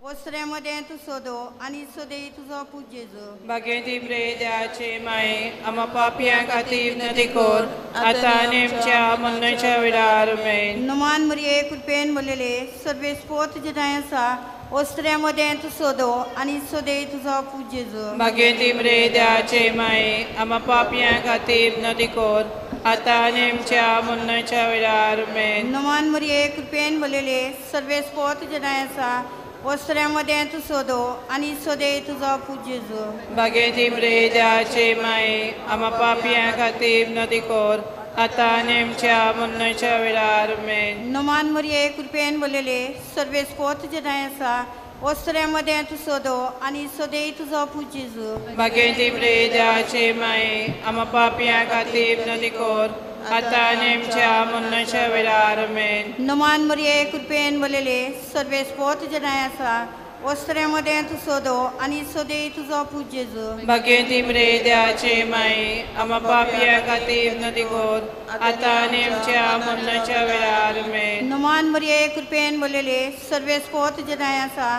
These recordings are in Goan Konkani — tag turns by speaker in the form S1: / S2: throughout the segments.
S1: वस्त्रे मदें तूं सोदो आनी सोदे तुजो पूत जेजू.
S2: भाग्यवती मरिये देवाचे माये, आमा पापयां खातीर विनंती कर, आतां आनी आमच्या मरणाच्या वेळार. आमेन.
S1: नमान मरिये, कृपेन भरलेले, सर्वेस्पोर तुजे ठांय आसा. वस्त्रे मदें तूं सोदो आनी सोदे तुजो पूत जेजू.
S2: भाग्यवती मरिये देवाचे माये, आमा पापयां खातीर विनंती कर, आतां आनी आमच्या मरणाच्या वेळार. आमेन.
S1: नमान मरिये, कृपेन भरलेले, सर्वेस्पोर तुजे ठांय आसा. वस्त्रे मदें तूं सोदो आनी सोदे तुजो पूत जेजू.
S2: भाग्यवती मरिये देवाचे माये, आमा पापयां खातीर विनंती कर, आतां आनी आमच्या मरणाच्या वेळार. आमेन.
S1: नमान मरिये, कृपेन भरलेले, सर्वेस्पोर तुजे ठांय आसा. वस्त्रे मदें तूं सोदो आनी सोदे तुजो पूत जेजू.
S2: भाग्यवती मरिये देवाचे माये, आमा पापयां खातीर विनंती कर, आतां आनी आमच्या मरणाच्या वेळार. आमेन.
S1: नमान मरिये, कृपेन भरलेले, सर्वेस्पोर तुजे ठांय आसा. वस्त्रे मदें तूं सोदो आनी सोदे तुजो पूत जेजू.
S2: भाग्यवती मरिये देवाचे माये, आमा पापयां खातीर विनंती कर, आतां आनी आमच्या मरणाच्या वेळार. आमेन.
S1: नमान मरिये, कृपेन भरलेले, सर्वेस्पोर तुजे ठांय आसा.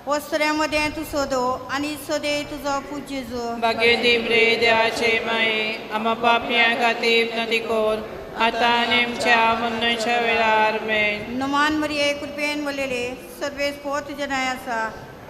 S1: वस्त्रे मदें तूं सोदो आनी सोदे तुजो पूत जेजू.
S2: भाग्यवती मरिये देवाचे माये, आमा पापयां खातीर विनंती कर, आतां आनी आमच्या मरणाच्या वेळार. आमेन.
S1: नमान मरिये, कृपेन भरलेले, सर्वेस्पोर तुजे ठांय आसा.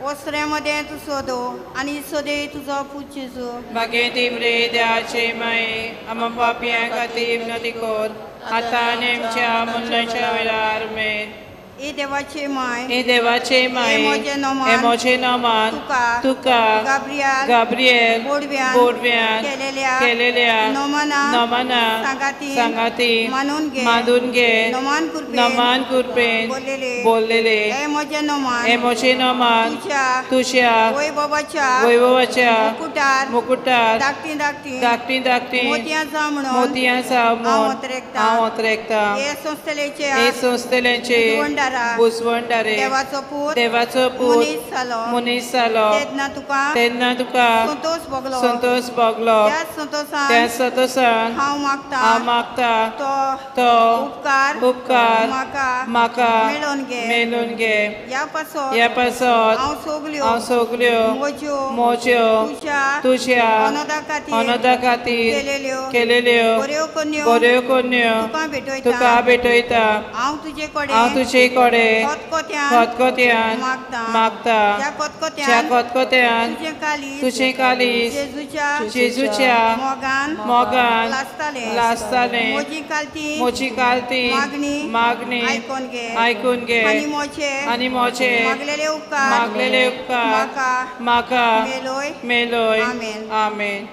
S1: वस्त्रे मदें तूं सोदो आनी सोदे तुजो पूत जेजू.
S2: भाग्यवती मरिये देवाचे माये, आमा पापयां खातीर विनंती कर, आतां आनी आमच्या मरणाच्या वेळार. आमेन.
S1: ए देवाचे माय,
S2: हे देवाचे माये,
S1: हे म्हजें नमान,
S2: हे म्हजें नमान,
S1: तुका,
S2: तुका,
S1: गाब्रियल,
S2: गाब्रियल,
S1: बोडव्यान,
S2: बोडव्यान,
S1: केलेल्या,
S2: केलेल्या,
S1: नमना,
S2: नमना,
S1: सांगाती,
S2: सांगाती,
S1: मानून घे,
S2: मानून घे,
S1: नमान कृपेन,
S2: नमान कृपेन,
S1: बोललेले,
S2: बोललेले,
S1: हे म्हजें नमान,
S2: हे म्हजें नमान,
S1: तुझ्या,
S2: तुझ्या,
S1: वैभवाच्या,
S2: वैभवाच्या,
S1: मुकुटार,
S2: मुकुटार,
S1: धाकटी धाकटी,
S2: धाकटी धाकटी,
S1: मोतयां जावं म्हणून,
S2: मोतयां जावं
S1: हांव
S2: म्हणून,
S1: ओतरेकतां,
S2: हांव ओतरेकतां,
S1: हे संस्थेचे,
S2: हे संस्थेचे,
S1: बुजवणदारा,
S2: बुजवणदारे,
S1: देवाचो पूत,
S2: देवाचो पूत,
S1: मनीस जालो,
S2: मनीस जालो,
S1: तेन्ना तुका,
S2: तेन्ना तुका,
S1: संतोष भोगलो,
S2: संतोष भोगलो,
S1: त्या संतोषान,
S2: त्या संतोषान,
S1: हांव मागता,
S2: हांव मागता,
S1: तो,
S2: तो,
S1: उपकार,
S2: उपकार,
S1: म्हाका,
S2: म्हाका,
S1: मेळोवन घे,
S2: मेळोवन घे,
S1: ह्या पासत,
S2: ह्या पासत,
S1: हांव सगल्यो,
S2: हांव सगल्यो,
S1: म्हज्यो,
S2: म्हज्यो,
S1: तुज्या,
S2: तुज्या,
S1: अनदा खातीर,
S2: अनदा खातीर,
S1: केलेल्यो,
S2: केलेल्यो,
S1: बऱ्यो करण्यो,
S2: बऱ्यो करण्यो,
S1: तुका भेटयता,
S2: तुका भेटयता,
S1: हांव तुजे कडेन,
S2: हांव तुजे कडेन,
S1: खतखत्यान,
S2: खतखत्यान,
S1: मागता,
S2: मागता,
S1: ज्या खतखत्यान,
S2: ज्या खतखत्यान,
S1: तुजें कालीस,
S2: तुजें कालीस,
S1: जेजूच्या,
S2: जेजूच्या,
S1: मोगान,
S2: मोगान,
S1: लासतालें,
S2: लासतालें,
S1: म्हजी कालती,
S2: म्हजी कालती,
S1: मागणी,
S2: मागणी,
S1: आयकून घे,
S2: आयकून घे,
S1: आनी म्हजे,
S2: आनी म्हजे,
S1: मागलेले उपकार,
S2: मागलेले उपकार,
S1: म्हाका,
S2: म्हाका,
S1: मेलोय,
S2: मेलोय.
S1: आमेन.
S2: आमेन.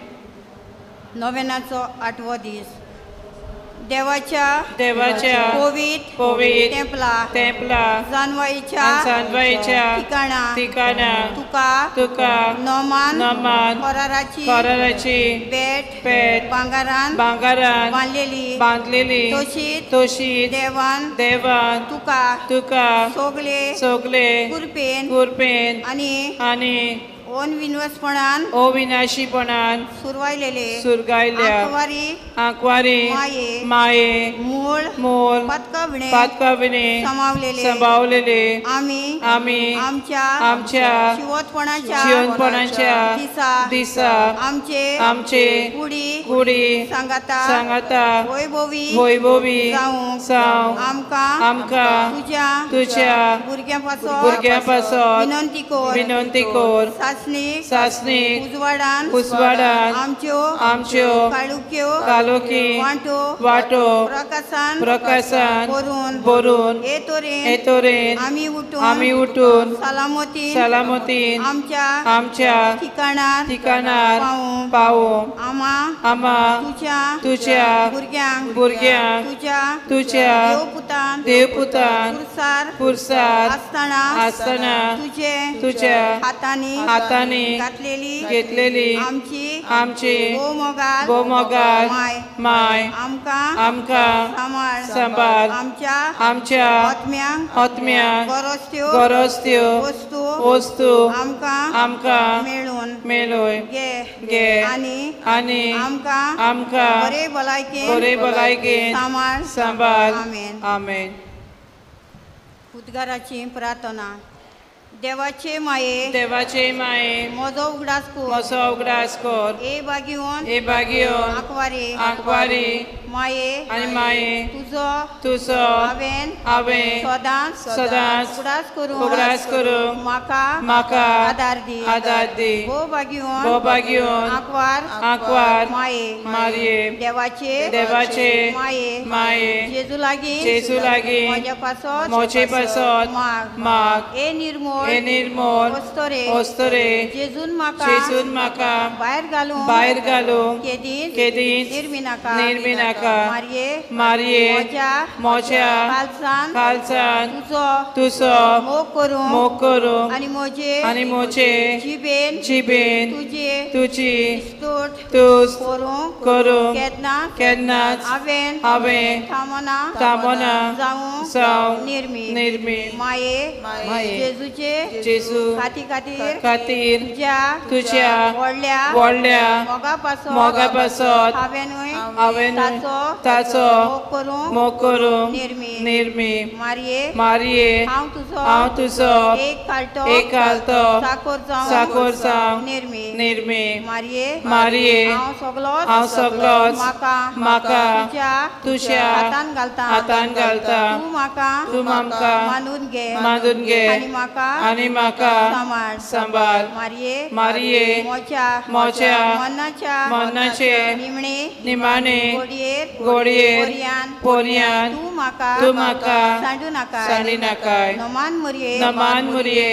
S1: नोवेनाचो आठवो दीस. देवाच्या,
S2: देवाच्या,
S1: पवित्र,
S2: पवित्र,
S1: तेंपला,
S2: तेंपला,
S1: जानवाईच्या,
S2: जानवाईच्या,
S1: ठिकाणा,
S2: ठिकाणा,
S1: तुका,
S2: तुका,
S1: नमान,
S2: नमान,
S1: कराराची,
S2: कराराची,
S1: भेट,
S2: भेट,
S1: भांगारान,
S2: भांगारान,
S1: बांदलेली,
S2: बांदलेली,
S1: तशीच,
S2: तशीच,
S1: देवान,
S2: देवान,
S1: तुका,
S2: तुका,
S1: सगले,
S2: सगले,
S1: कृपेन,
S2: कृपेन,
S1: आनी,
S2: आनी,
S1: अविनाशपणान,
S2: अविनाशीपणान,
S1: सुरवायलेले,
S2: सुरगायल्या,
S1: आंकवारी,
S2: आंकवारी,
S1: माये,
S2: माये,
S1: मूळ,
S2: मूळ,
S1: पातकाविणे,
S2: पातकाविणे,
S1: समावलेले,
S2: समावलेले,
S1: आमी,
S2: आमी,
S1: आमच्या,
S2: आमच्या,
S1: जिवंतपणाच्या,
S2: जिवंतपणाच्या,
S1: दिसा,
S2: दिसा,
S1: आमचे,
S2: आमचे,
S1: कुडी,
S2: कुडी,
S1: सांगाता,
S2: सांगाता,
S1: वैभवी,
S2: वैभवी,
S1: जावंक,
S2: जावंक,
S1: आमकां,
S2: आमकां,
S1: तुज्या,
S2: तुज्या,
S1: भुरग्यां पासत,
S2: भुरग्यां पासत,
S1: विनंती कर,
S2: विनंती कर,
S1: सासणी,
S2: सासणी,
S1: उजवाडान,
S2: उजवाडान,
S1: आमच्यो,
S2: आमच्यो,
S1: काळुक्यो,
S2: काळुकी,
S1: वांटो,
S2: वांटो,
S1: प्रकासान,
S2: प्रकासान,
S1: भरून,
S2: भरून,
S1: हे तरेन,
S2: हे तरेन,
S1: आमी उठून,
S2: आमी उठून,
S1: सलामतीन,
S2: सलामतीन,
S1: आमच्या,
S2: आमच्या,
S1: ठिकाणार,
S2: ठिकाणार,
S1: पावूं,
S2: पावूं,
S1: आमा,
S2: आमा,
S1: तुज्या,
S2: तुज्या,
S1: भुरग्यांक,
S2: भुरग्यांक,
S1: तुज्या,
S2: तुज्या,
S1: देवपुतान,
S2: देवपुतान,
S1: पुरसार,
S2: पुरसार,
S1: आसतना,
S2: आसतना,
S1: तुजे,
S2: तुज्या,
S1: हातांनी,
S2: हातांनी,
S1: घातलेली,
S2: घेतलेली,
S1: आमची,
S2: आमची,
S1: भोवमोगाळ,
S2: भोवमोगाळ,
S1: माय,
S2: माय,
S1: आमकां,
S2: आमकां,
S1: सांबाळ,
S2: सांबाळ,
S1: आमच्या,
S2: आमच्या,
S1: आत्म्यांक,
S2: आत्म्यांक,
S1: गरज त्यो,
S2: गरज त्यो,
S1: वस्तू,
S2: वस्तू,
S1: आमकां,
S2: आमकां,
S1: मेळून,
S2: मेळून,
S1: घे,
S2: घे,
S1: आनी,
S2: आनी,
S1: आमकां,
S2: आमकां,
S1: बरे भलायकेन,
S2: बरे भलायकेन,
S1: सांबाळ,
S2: सांबाळ.
S1: आमेन.
S2: आमेन.
S1: उद्गाराची प्रार्थना. देवाचे माये,
S2: देवाचे माये,
S1: म्हजो उगडास कर,
S2: म्हजो उगडास कर।
S1: ए बागियोन,
S2: ए बागियोन,
S1: आंकवारी,
S2: आंकवारी,
S1: माये
S2: आनी माये,
S1: तुजो,
S2: तुजो
S1: हांवें,
S2: हांवें
S1: सदांच,
S2: सदांच
S1: उगडास करूंक,
S2: उगडास करूंक
S1: म्हाका,
S2: म्हाका
S1: आदार दी,
S2: आदार दी।
S1: भोव बागियोन,
S2: भोव बागियोन,
S1: आंकवार,
S2: आंकवार,
S1: माये,
S2: मारये,
S1: देवाचे,
S2: देवाचे
S1: माये,
S2: माये,
S1: जेजू लागीं,
S2: जेजू लागीं,
S1: म्हज्या पासत,
S2: म्हजे पासत
S1: माग,
S2: माग।
S1: ए निर्मोळ,
S2: ए निर्मोळ,
S1: अस्तोरे,
S2: अस्तोरे,
S1: जेजून म्हाका,
S2: जेजून म्हाका
S1: भायर घालूंक,
S2: भायर घालूंक
S1: केदींच,
S2: केदींच
S1: निर्मिनाका,
S2: निर्मिनाका।
S1: मारये,
S2: मारये,
S1: म्हज्या,
S2: म्हज्या
S1: कालसान,
S2: कालसान,
S1: तुजो,
S2: तुजो
S1: मोग करूंक,
S2: मोग करूंक
S1: आनी म्हजे,
S2: आनी म्हजे
S1: जिबेन,
S2: जिबेन,
S1: तुजे,
S2: तुजी
S1: स्तोत
S2: तुस्त
S1: करूंक,
S2: करूंक
S1: केन्नाच,
S2: केन्नाच
S1: हांवें,
S2: हांवें
S1: थांबना,
S2: थांबना
S1: जावं,
S2: जावं
S1: निर्मी,
S2: निर्मी।
S1: माये,
S2: माये,
S1: जेजूचे,
S2: जेजू
S1: खाती खातीर,
S2: खातीर,
S1: तुज्या,
S2: तुज्या
S1: व्हडल्या,
S2: व्हडल्या
S1: मोगा पासत,
S2: मोगा पासत
S1: हांवेंनूय
S2: हांवें
S1: ताचो,
S2: ताचो
S1: मोग करूंक,
S2: मोग करूंक
S1: निर्मी,
S2: निर्मी।
S1: मारये,
S2: मारये,
S1: हांव तुजो,
S2: हांव तुजो
S1: एक कालटो,
S2: एक कालटो,
S1: चाकोर जावं,
S2: चाकोर जावं
S1: निर्मी,
S2: निर्मी।
S1: मारये,
S2: मारये,
S1: हांव सगलोच,
S2: हांव सगलोच
S1: म्हाका,
S2: म्हाका
S1: तुज्या,
S2: तुज्या
S1: हातान घालता,
S2: हातान घालता।
S1: तूं म्हाका,
S2: तूं आमकां
S1: मानून घे,
S2: मानून घे
S1: आनी म्हाका,
S2: आनी म्हाका
S1: सांबाळ,
S2: सांबाळ।
S1: मारये,
S2: मारये,
S1: म्हज्या,
S2: म्हज्या
S1: मनाच्या,
S2: मनाचे
S1: निमणे,
S2: निमाणे
S1: गोडयेर,
S2: गोडयेर
S1: पोरयान,
S2: पोरयान
S1: तूं म्हाका,
S2: तूं म्हाका
S1: सांडू नाका,
S2: सांडू नाकाय।
S1: नमान मुरये,
S2: नमान मुरये,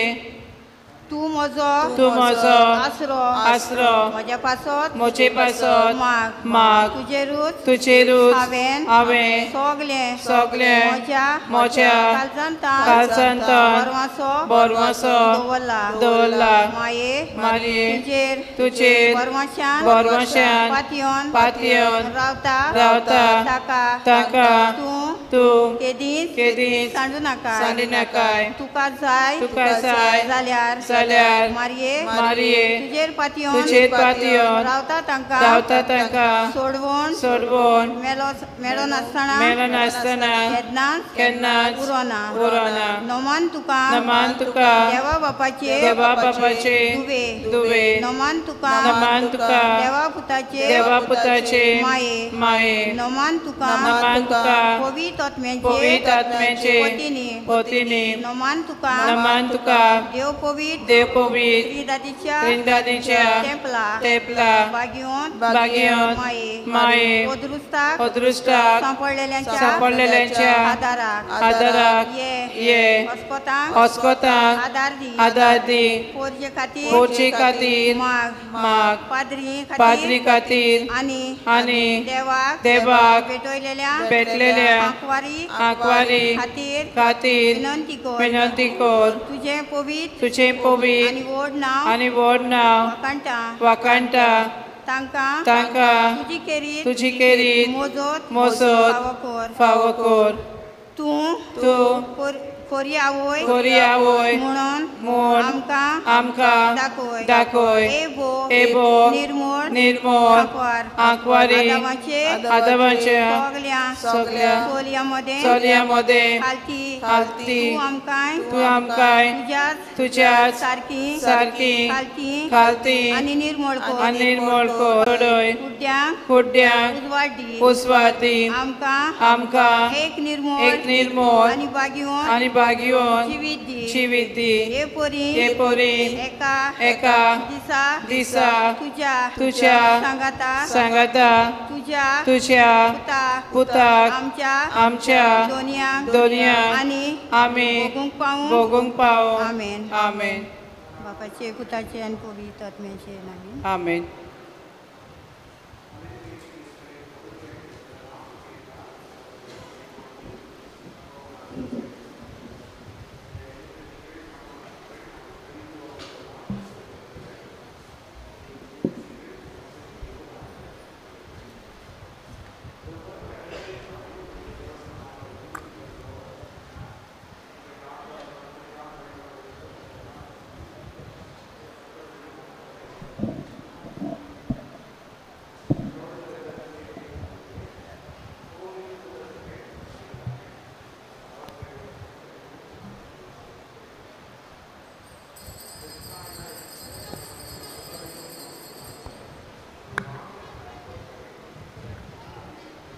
S1: तूं म्हजो,
S2: तूं म्हजो
S1: आसरो,
S2: आसरो,
S1: म्हज्या पासत,
S2: म्हजे पासत
S1: माग,
S2: माग।
S1: तुजेरूच,
S2: तुजेरूच
S1: हांवें,
S2: हांवें
S1: सगलें,
S2: सगलें
S1: म्हज्या,
S2: म्हज्या
S1: काळजांत,
S2: काळजांत
S1: बरवासो,
S2: बरवासो
S1: दवरला,
S2: दवरला।
S1: माये,
S2: मारये,
S1: तुजेर,
S2: तुजेर
S1: बरवाशान,
S2: बरवाशान
S1: पातयेवन,
S2: पातयेवन
S1: रावता,
S2: रावता
S1: ताका,
S2: ताका
S1: तूं,
S2: तूं
S1: केदींच,
S2: केदींच
S1: सांडू नाका,
S2: सांडू नाकाय।
S1: तुका जाय,
S2: तुका जाय
S1: जाल्यार,
S2: जाल्यार
S1: मारये,
S2: मारये,
S1: तुजेर पातयेवन,
S2: तुजेर पातयेवन
S1: रावता तांकां,
S2: रावता तांकां
S1: सोडवून,
S2: सोडवून
S1: मेलो, मेलो नासतना,
S2: मेलो नासतना
S1: केन्नाच,
S2: केन्नाच
S1: उरोना,
S2: उरोना।
S1: नमान तुका,
S2: नमान तुका,
S1: देवा बापाचे,
S2: देवा बापाचे
S1: दुवे,
S2: दुवे,
S1: नमान तुका,
S2: नमान तुका,
S1: देवा पुताचे,
S2: देवा पुताचे
S1: माये,
S2: माये,
S1: नमान तुका,
S2: नमान तुका,
S1: पवित्र आत्म्याचे,
S2: पवित्र आत्म्याचे
S1: पोतीनी,
S2: पोतीनी,
S1: नमान तुका,
S2: नमान तुका,
S1: देव पवित्र,
S2: देव पवित्र
S1: त्रिदादीच्या,
S2: त्रिदादीच्या
S1: तेंपला,
S2: तेंपला
S1: बागियोन,
S2: बागियोन
S1: माये,
S2: माये,
S1: अदृश्टाक,
S2: अदृश्टाक
S1: सांपडलेल्यांच्या,
S2: सांपडलेल्यांच्या
S1: आदाराक,
S2: आदाराक
S1: ये,
S2: ये,
S1: अस्कोतांक,
S2: अस्कोतांक
S1: आदार दी,
S2: आदार दी,
S1: पोरजे खातीर,
S2: पोरजे खातीर
S1: माग,
S2: माग,
S1: पाद्री खातीर,
S2: पाद्री खातीर
S1: आनी,
S2: आनी
S1: देवाक,
S2: देवाक
S1: भेटयलेल्या,
S2: भेटलेल्या
S1: आंकवारी,
S2: आंकवारी
S1: खातीर,
S2: खातीर
S1: विनंती कर,
S2: विनंती कर।
S1: तुजें पवित्र,
S2: तुजें पवित्र
S1: आनी व्हड नांव,
S2: आनी व्हड नांव
S1: वाखाणटा,
S2: वाखाणटा,
S1: तांकां,
S2: तांकां
S1: तुजी खेरीत,
S2: तुजी खेरीत
S1: मोजत,
S2: मोजत
S1: फावो कर,
S2: फावो कर।
S1: तूं,
S2: तूं
S1: खोरी आवय,
S2: खोरी आवय
S1: म्हणून,
S2: म्हूण
S1: आमकां,
S2: आमकां
S1: दाखय,
S2: दाखय।
S1: ए भो,
S2: ए भो,
S1: निर्मोळ,
S2: निर्मोळ,
S1: आंकवार,
S2: आंकवारी,
S1: आदामाचे,
S2: आदामाच्या,
S1: सगल्या,
S2: सगल्या
S1: चलयां मदें,
S2: चलयां मदें
S1: खालती,
S2: खालती,
S1: तूं आमकां,
S2: तूं आमकां
S1: तुज्याच,
S2: तुज्याच
S1: सारकी,
S2: सारकी,
S1: खालती,
S2: खालती
S1: आनी निर्मोळ कर,
S2: आनी निर्मोळ कर। सोडय,
S1: कुड्ड्यांक,
S2: कुड्ड्यांक
S1: उजवाड दी,
S2: उजवाड दी,
S1: आमकां,
S2: आमकां
S1: एक निर्मोळ,
S2: एक निर्मोळ
S1: आनी बागियोन,
S2: आनी बागियोन
S1: जिवीत दी,
S2: जिवीत दी।
S1: हे पोरी,
S2: हे पोरी,
S1: एका,
S2: एका
S1: दिसा,
S2: दिसा,
S1: तुज्या,
S2: तुज्या
S1: सांगाता,
S2: सांगाता,
S1: तुज्या,
S2: तुज्या
S1: पुताक,
S2: पुताक,
S1: आमच्या,
S2: आमच्या
S1: दोनयांक,
S2: दोनयांक
S1: आनी
S2: आमी
S1: भोगूंक पावूं,
S2: भोगूंक पावूं।
S1: आमेन,
S2: आमेन।
S1: बापाचे, पुताचे आनी पवित्र आत्म्याचे नांवान
S2: आमेन।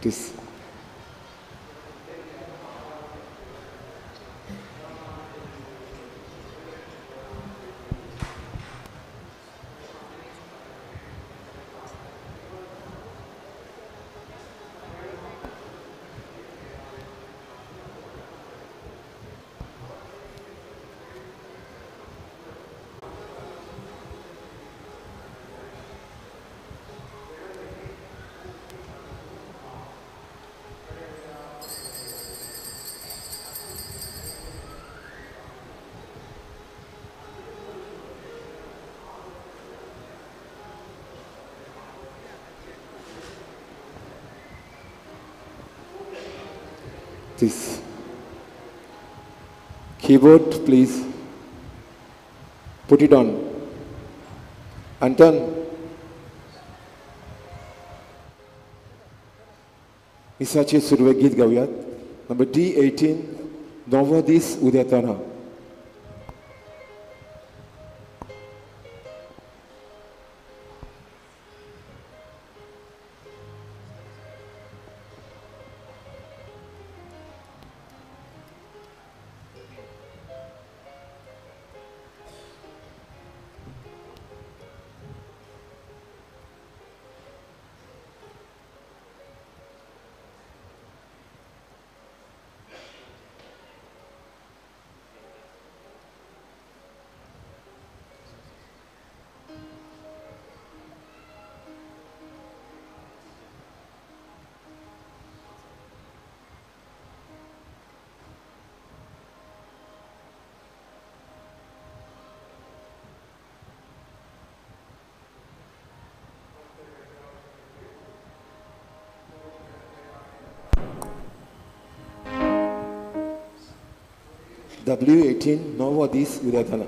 S3: Please. This keyboard, please put it on. Anton, मिसाचे सुरवे गीत गाऊयात. नंबर D18, नवो दीस उदेताना. W18, नवो दीस उदेताना.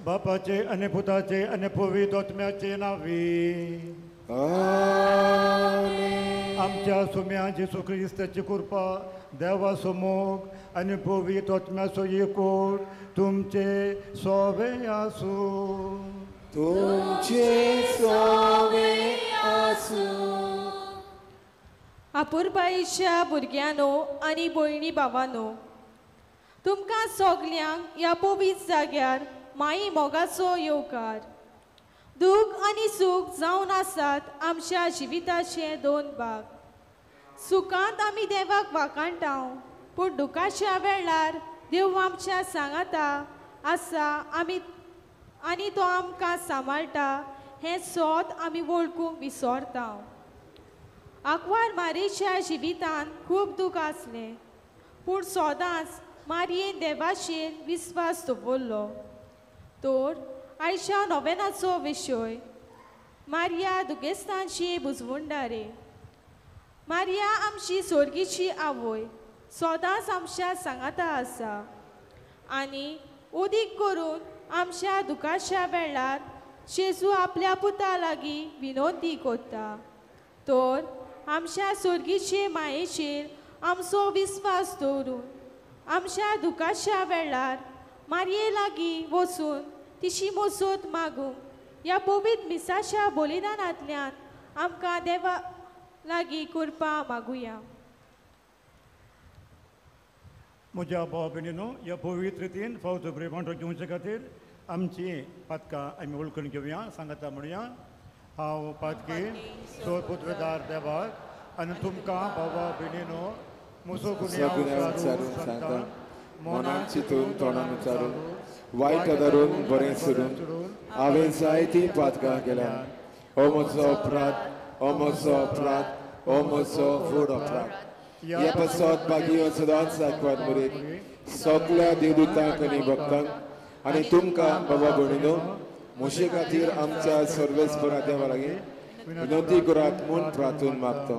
S4: बापाचे आणि पुताचे आणि पवित्र आत्म्याचे नावे आमच्या सुम्या जेसू क्रिस्ताची कृपा देवाचो मोग आनी पवित्र आत्म्याचो एकवट तुमचे सोवे आसूं.
S3: तुमचे सोवे आसूं.
S5: अपुरबायेच्या भुरग्यांनो आनी भयणी भावांनो, तुमकां सगल्यांक ह्या पवित्र जाग्यार माई मोगाचो येवकार. दूख आनी सूख जावन आसात आमच्या जिविताचे दोन भाग. सुखांत आमी देवाक वाखाणटा, पूण दुखाच्या वेळार देव आमच्या सांगाता आसा आमी आनी तो आमकां सांबाळटा हें सोद आमी वळखूंक विसरता. आंकवार मारयेच्या जिवितान खूब दूख आसलें, पूण सदांच मारयेन देवाचेर विस्वास दवरलो. तर आयच्या नोवेनाचो विशय मारिया दुगेस्तांची बुजवंडारे. मारिया आमची सोर्गीची आवय सदांच आमच्या सांगाता आसा आनी उदीक करून आमच्या दुखाच्या वेळार जेजू आपल्या पुता लागीं विनोदी करता. तर आमच्या सोर्गीचे मायेचेर आमचो विस्वास दवरून आमच्या दुखाच्या वेळार मारये लागीं वचून तिची मजत मागूंक ह्या पवित्र मिसाच्या बलिदानांतल्यान आमकां देवा लागीं कृपा मागुया.
S4: म्हज्या भाव भयणीनो, ह्या पवित्र रितीन फावत ब्रेमांटो घेवचे खातीर आमची पातकां आमी वळखून घेवया. सांगता म्हणया, हांव पातकी सोदपुत्रदार देवाक आनी तुमकां भावा भयणीनो म्हजो गुन्यांव सांगता,
S3: मनान चिंतून तोंडान उच्चारून वायट धरून बरें सोडून हांवें जायतीं पातकां केल्या. हो म्हजो अपराध, हो म्हजो अपराध, हो म्हजो व्हड अपराध. ह्या पासत भागी सदांच आयकपाक मरेक सगल्या देवदूतांक आनी भक्तांक आनी तुमकां बाबा भयणीनो म्हजे खातीर आमच्या सर्वेस्परा देवा लागीं विनंती करात म्हूण प्रार्थून मागता.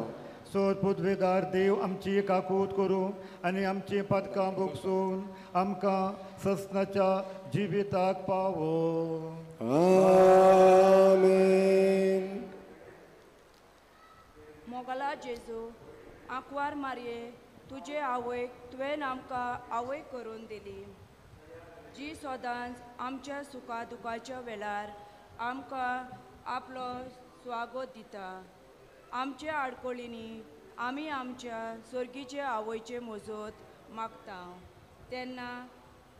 S4: सोदपुदवेदार देव आमची काकूत करूं आनी आमची पातकां भोगसून आमकां ससनाच्या जिविताक पावो.
S3: आमेन.
S6: मोगला जेजू, आंकवार मारये तुजे आवयक तुवें आमकां आवय करून दिली, जी सदांच आमच्या सुखा दुखाच्या वेळार आमकां आपलो स्वागत दिता. आमच्या आडकोळींनी आमी आमच्या सोर्गीचे आवयचे मजत मागता तेन्ना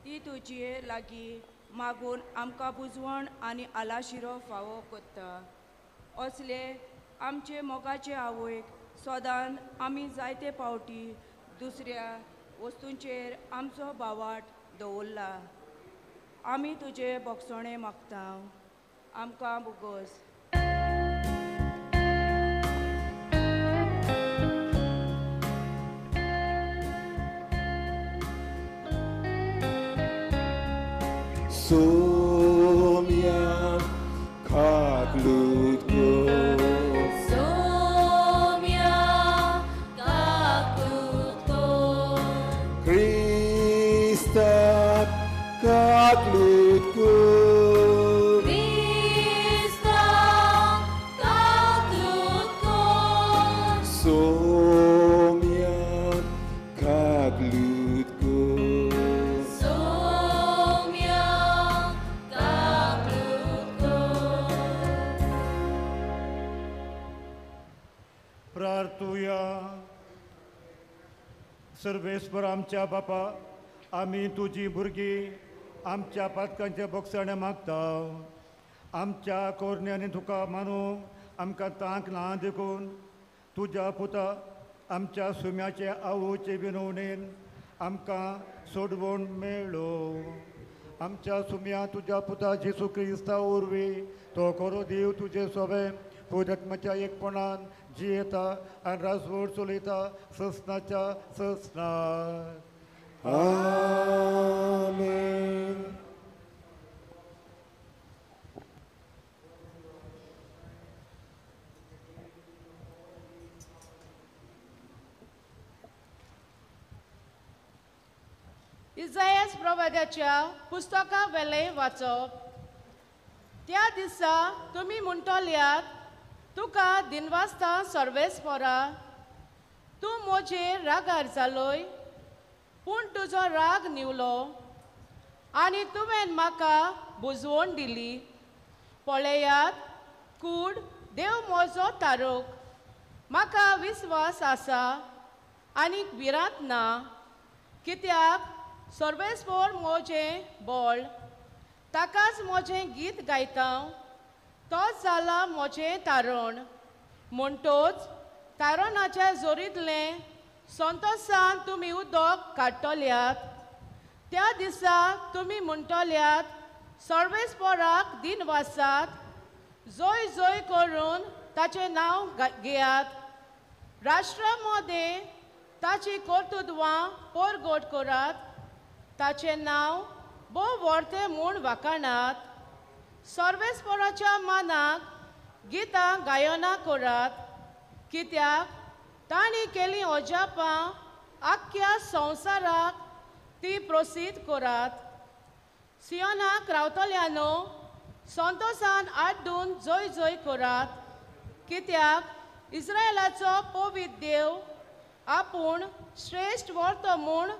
S6: ती तुजे लागीं मागून आमकां बुजवण आनी आलाशिरो फावो करता. असले आमचे मोगाचे आवयक सदांच आमी जायते पावटी दुसऱ्या वस्तूंचेर आमचो बावाट दवरला. आमी तुजे बोगसणे मागता, आमकां bogus.
S3: Sumya kaklutko,
S7: Sumya kaklutko,
S3: Krista kaklutko,
S7: Krista kaklutko,
S3: Sumya kaklutko.
S4: प्रार्थुया. सर्वेस्पर आमच्या बापा, आमी तुजी भुरगीं आमच्या पातकांच्या बोगसणे मागता. आमच्या कोरण्यांनी तुका मानूंक आमकां तांक ना देखून तुज्या पुता आमच्या सुम्याचे आवोचे विनवणेन आमकां सोडवण मेळ्ळो. आमच्या सुम्या तुज्या पुता जेजू क्रिस्ता वरवीं तो खरो देव तुजे सोबे पुरात्माच्या एकपणान जियेता आनी राजवट चलयता ससनाच्या ससनात.
S3: आमेन.
S8: इजायस प्रवाद्याच्या पुस्तका वेलें वाचप. त्या दिसा तुमी म्हणटल्यात, तुका दिनवासता सर्वेस्परा, तूं म्हजेर रागार जालोय, पूण तुजो राग निवलो आनी तुवें म्हाका बुजवण दिली. पळयात, कूड देव म्हजो तारक, म्हाका विस्वास आसा आनी भिरांत ना, कित्याक सर्वेस्पर म्हजें बळ, ताकाच म्हजें गीत गायता, तोच जाला म्हजें तारण. म्हणटोच तारणाच्या जोरींतलें संतोसान तुमी उदक काडटल्यात. त्या दिसा तुमी म्हणटल्यात, सर्वेस्पराक दिनवासात, जोय जोय करून ताचें नांव घेयात. राष्ट्रा मदें ताची कर्तृत्वां परगट करात, ताचें नांव भोव व्हडतें म्हूण वाखाणात. सर्वेस्पराच्या मानाक गितां गायनां करात, कित्याक तांणी केलीं अजापां आख्ख्या संवसाराक ती प्रसिद्ध करात. सियोनाक रावतल्यानो संतोसान आड्डून जय जय करात, कित्याक इस्रायलाचो पवित्र देव आपूण श्रेश्ठ व्हरतो म्हूण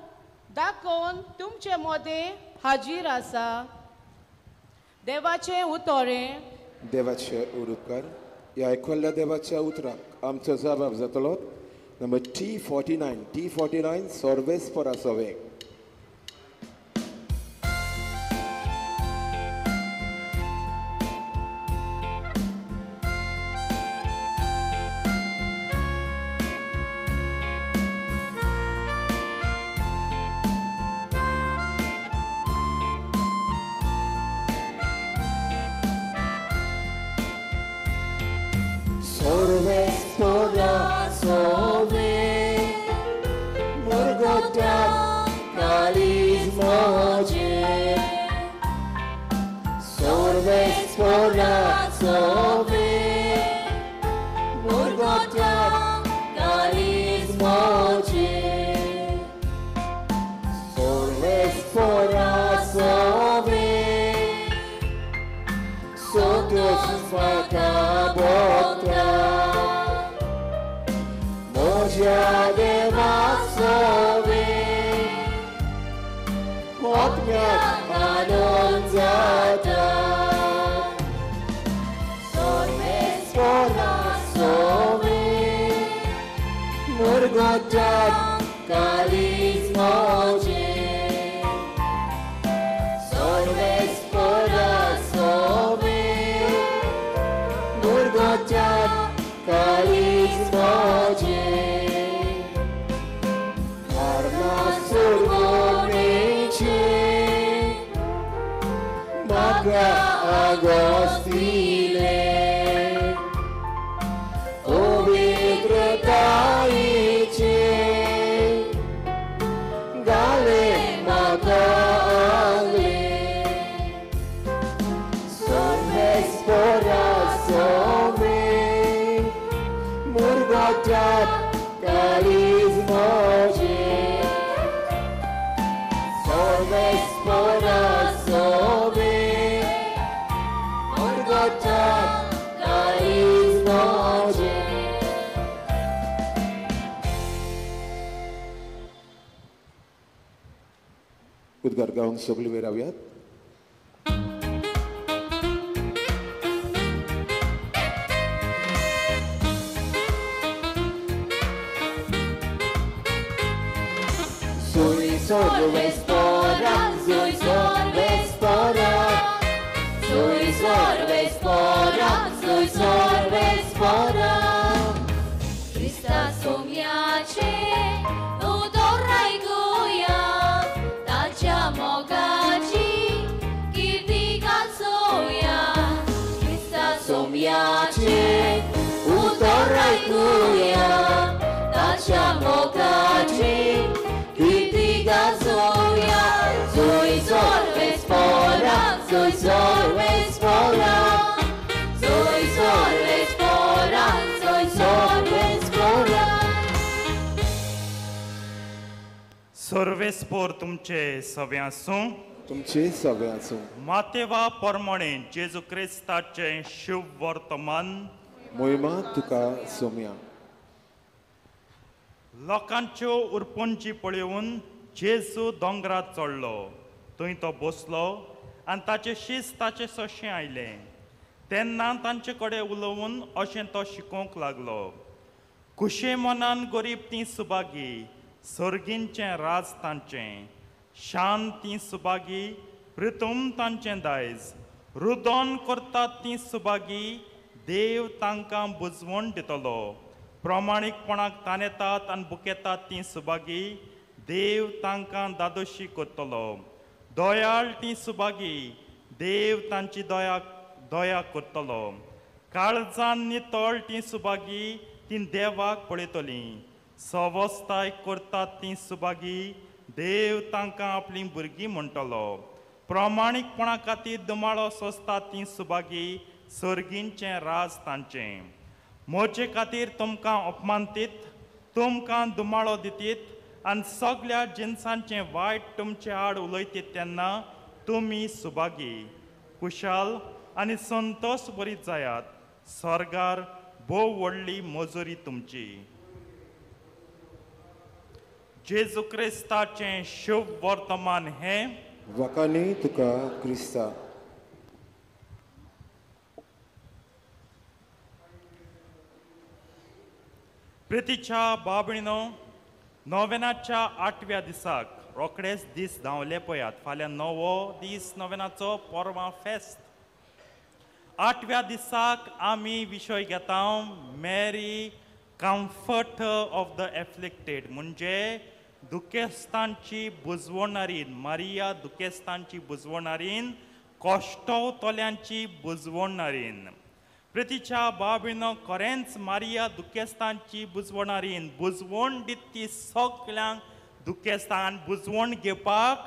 S8: दाखोवन तुमचे मदें हाजीर आसा. देवाचें उतरें.
S3: देवाचे उरुपकार. ह्या आयकल्ल्या देवाच्या उतराक आमचो जबाब जातलो नंबर T49 T49 सर्वेस्परा सवे. उद्गार गावंक सगळी वेळ रावयात. Soy sorvespora, soy sorvespora, soy sorvespora, soy sorvespora.
S7: Krista सोम्याचे उदोराय गोया, ताच्या मोगाची कीर्ती गाजोया. क्रिस्ता सोम्याचे उदोराय गोया, ताच्या मोगाची कीर्ती गाजोया. Soy sorvespora, soy sorvespora, soy sorvespora, soy sorvespora.
S9: सर्वेस्पोर तुमचे सवे आसूं,
S3: तुमचे सवे आसूं.
S9: मातेवा परमणे जेजू क्रिस्ताचें शुभ वर्तमान.
S3: मोहिमा तुका सोम्या.
S9: लोकांच्यो उरपंची पळोवन जेजू दोंगरार चडलो. थंय तो बसलो आनी ताचे शीस ताचे सशें आयलें. तेन्ना तांचे कडेन उलोवन अशें तो शिकोवंक लागलो. खुशे मनान गरीब तीं सुभागी, सर्गींचें राज तांचें. शांत तीं सुभागी, प्रितम तांचें दायज. रुदन करतात तीं सुभागी, देव तांकां बुजवण दितलो. प्रमाणीकपणाक तानेतात आनी बुकेतात तीं सुभागी, देव तांकां दादोशी करतलो. दयाळ तीं सुभागी, देव तांची दया दया करतलो. काळजान नितळ तीं सुभागी, तीं देवाक पळयतलीं. सवस्ताय करतात तीं सुभागी, देव तांकां आपलीं भुरगीं म्हणटलो. प्रमाणीकपणा खातीर दुमाळो सोंसतात तीं सुभागी, सर्गींचें राज तांचें. म्हजे खातीर तुमकां अपमानतीत, तुमकां दुमाळो दितीत आनी सगळ्या जिनसांचें वायट तुमचे आड उलयतीत तेन्ना तुमी सुभागी, कुशाल आनी संतोश बरीत जायात. सर्गार भोव व्हडली मजुरी तुमची. जेजू क्रिस्ताचें शुभ वर्तमान हें.
S3: वकानी तुका क्रिस्ता.
S9: प्रितीच्या बाबणीनो, नोवेनाच्या आठव्या दिसाक रोखडेच दीस धांवले पळयात. फाल्यां नवो दीस नोवेनाचो, परवां फेस्त. आठव्या दिसाक आमी विशय घेता Mary comforter of the afflicted, म्हणजे दुखेस्तांची बुजवणारीन मारिया, दुखेस्तांची बुजवणारीन, कश्टवतल्यांची बुजवणारीन. प्रितीच्या बाबीनो, खरेंच मारिया दुखेस्तांची बुजवणारीन, बुजवण दित ती सगल्यांक दुखेस्तान. बुजवण घेवपाक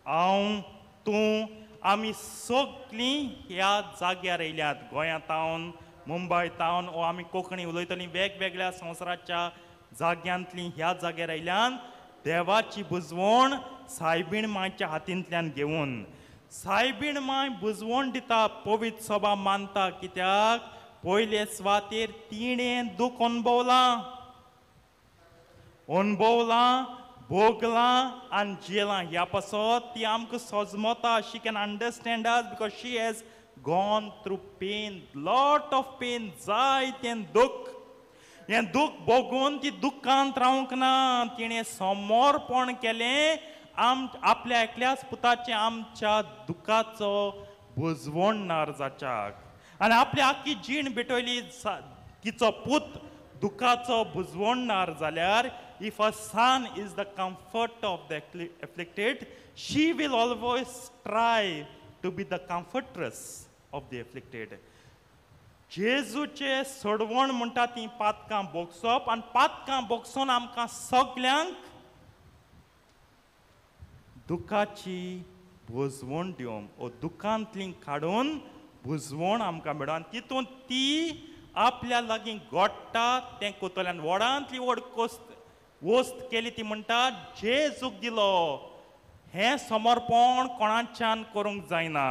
S9: हांव, तूं, आमी सगळीं ह्या जाग्यार येयल्यात. गोंयांत, मुंबय तावन, ओ आमी कोंकणी उलयतलीं वेगवेगळ्या संवसाराच्या जाग्यांतलीं ह्या जाग्यार आयल्यान देवाची बुजवण सायबीण मांयच्या हातींतल्यान घेवन. सायबीण मांय बुजवण दिता, पवित्र सभा मानता. कित्याक पयले सुवातेर तिणें दूख अणभवलां, अणभवलां, भोगलां आनी जेलां. ह्या पासत ती आमकां सजमता. She can understand us because she has gone through pain, lot of pain, जायतें दुःख. हें दुःख भोगून ती दुख्खांत रावंक ना, तिणें समर्पण केलें आपल्या एकल्याच पुताचें आमच्या दुख्खाचो बुजवणणार जाच्याक. आनी आपली आख्खी जीण भेटयली तिचो पूत दुख्खाचो बुजवणणार जाल्यार. If a son is the comfort of the afflicted, she will always try to be the comfortress of the afflicted. जेजूचे सोडवण म्हणटा ती पातकां भोगसप, आनी पातकां भोगसून आमकां सगल्यांक दुखाची बुजवण दिवंक, ओ दुखांतली काडून बुजवण आमकां मेळोन. आनी तितून ती आपल्या लागीं गोडटा तें कोतल्यान व्हडांतली व्हड कोस्त वस्त केली. ती म्हणटा जेजूक दिलो. हें समर्पण कोणाच्यान करूंक जायना,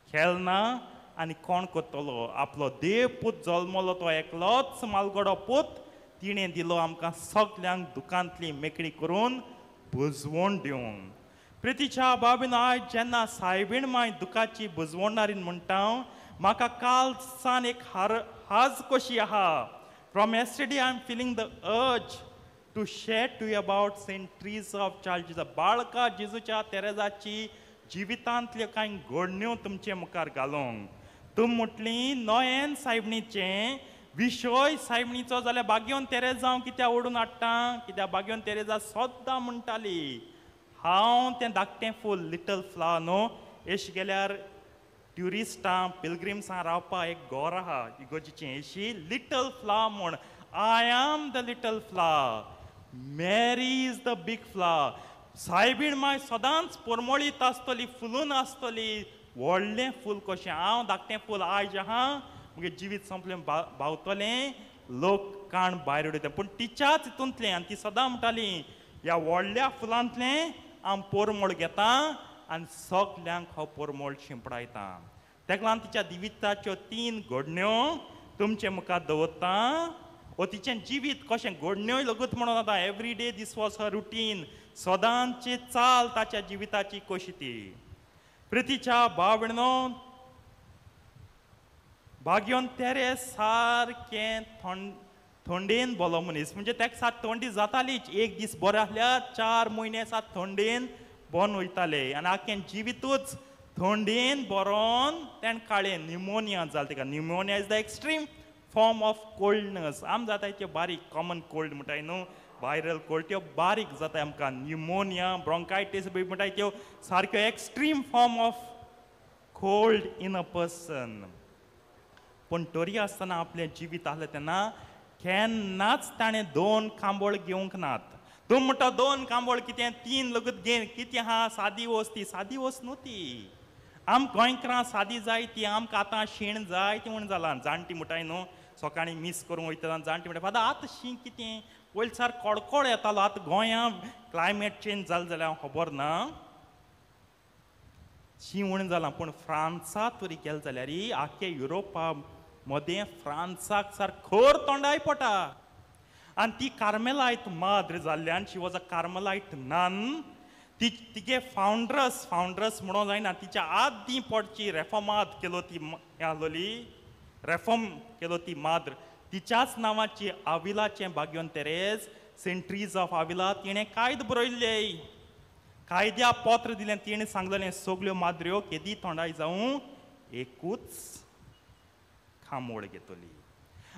S9: खेळना आनी कोण करतलो. आपलो देव पूत जल्मलो तो एकलोच मालगडो पूत तिणें दिलो आमकां सगल्यांक दुकांतली मेकळी करून बुजवण दिवंक. प्रितीच्या बाबीन, आयज जेन्ना सायबीण माय दुखाची बुजवणारीन म्हणटा, म्हाका काल सान एक हाज कशी आहा. From yesterday I am feeling the urge to share to you about Saint Teresa of Child Jesus, बाळका जेजूच्या तेरेजाची जिवितांतल्यो कांय घडण्यो तुमचे मुखार घालूंक. तुम म्हटली नोयेन सायबणीचें विशय सायबणीचो जाल्यार बागयोन तेरेजा हांव कित्याक ओडून हाडटा, कित्याक बागयोन तेरेजा सद्दां म्हणटाली हांव तें धाकटें फूल, लिटल फ्लावर न्हू. एश गेल्यार ट्युरिस्टां पिलग्रिम्सां रावपाक एक घोर आहा इगोजीचें, एशी लिटल फ्लावर म्हूण. I am the little flower, Mary is the big flower. सायबीण माय सदांच परमळीत आसतली, फुलून आसतली, व्हडलें फूल कशें. हांव धाकटें फूल आयज आहा, मुगे जिवीत सोंपलें भावतलें, लोक काण भायर उडयता. पूण तिच्याच हितूंतलें, आनी ती सदां म्हणटाली ह्या व्हडल्या फुलांतलें हांव परमळ घेता आनी सगल्यांक हो परमळ शिंपडायता. तेका लागून तिच्या जिविताच्यो तीन घडण्यो तुमचे मुखार दवरता. वो तिचें जिवीत कशें घडण्योय लगूत म्हणून आतां every day this was her routine, सदांची चाल ताच्या जिविताची कशी ती. प्रितीच्या भाव भयणो, भाग्योन तेरे सारकें थंडेन बोलो मनीस, म्हणजे ताका सात थंडी जातालीच. एक दीस बरें आसल्यार 4 म्हयने सात थंडेन बन वयताले आनी आख्खें जिवितूच थंडेन बरोवन तेणें काळें. निमोनिया जालें ताका. Pneumonia is the extreme form of coldness. आम जाता त्यो बारीक कॉमन कोल्ड म्हणटाय न्हू, व्हायरल कोल्ड, त्यो बारीक जाता आमकां. निमोनिया, ब्रोंकायटीस बी म्हणटाय त्यो सारक्यो extreme form of cold in a person. पूण तरी आसतना आपलें जिवीत आसलें तेन्ना केन्नाच ताणें 2 कांबोळ घेवंक नात. तूं म्हणटा 2 कांबोळ कितें 3 लगत घेन कितें आहा, सादी वस्त ती, सादी वस्त न्हू ती. आम गोंयकारां सादी जाय ती, आमकां आतां शीण जाय ती म्हूण जालां. जाणटी म्हणटाय न्हू सकाळीं मीस करूंक वयता जाणटी म्हणटा फादर आतां शीं कितें, पयलीं सार कडकड येतालो, आतां गोंयां क्लायमेट चेंज जालें जाल्यार हांव खबर ना, शीं उणें जालां. पूण फ्रांसा तरी गेलें जाल्यार आख्खे युरोपा मदें फ्रांसाक सार खर तोंडाय पडटा. आनी ती कार्मेलायट माद्र जाल्ल्यान, she was a Carmelite nun, ती तिगे फावंड्रस, फावंड्रस म्हणूंक जायना, तिच्या आदीं पडची रेफॉर्माद केलो ती हें आसलोली, रेफॉर्म केलो ती माद्र, तिच्याच नांवाची आविलाचें Bagyon Terez, Saint Teresa of Avila, तिणें कायदो बरयल्ले, कायद्या पत्र दिलें. तिणें सांगलेलें सगल्यो माद्र्यो केदी तोंडाय जावं एकूच खांबोळ घेतली.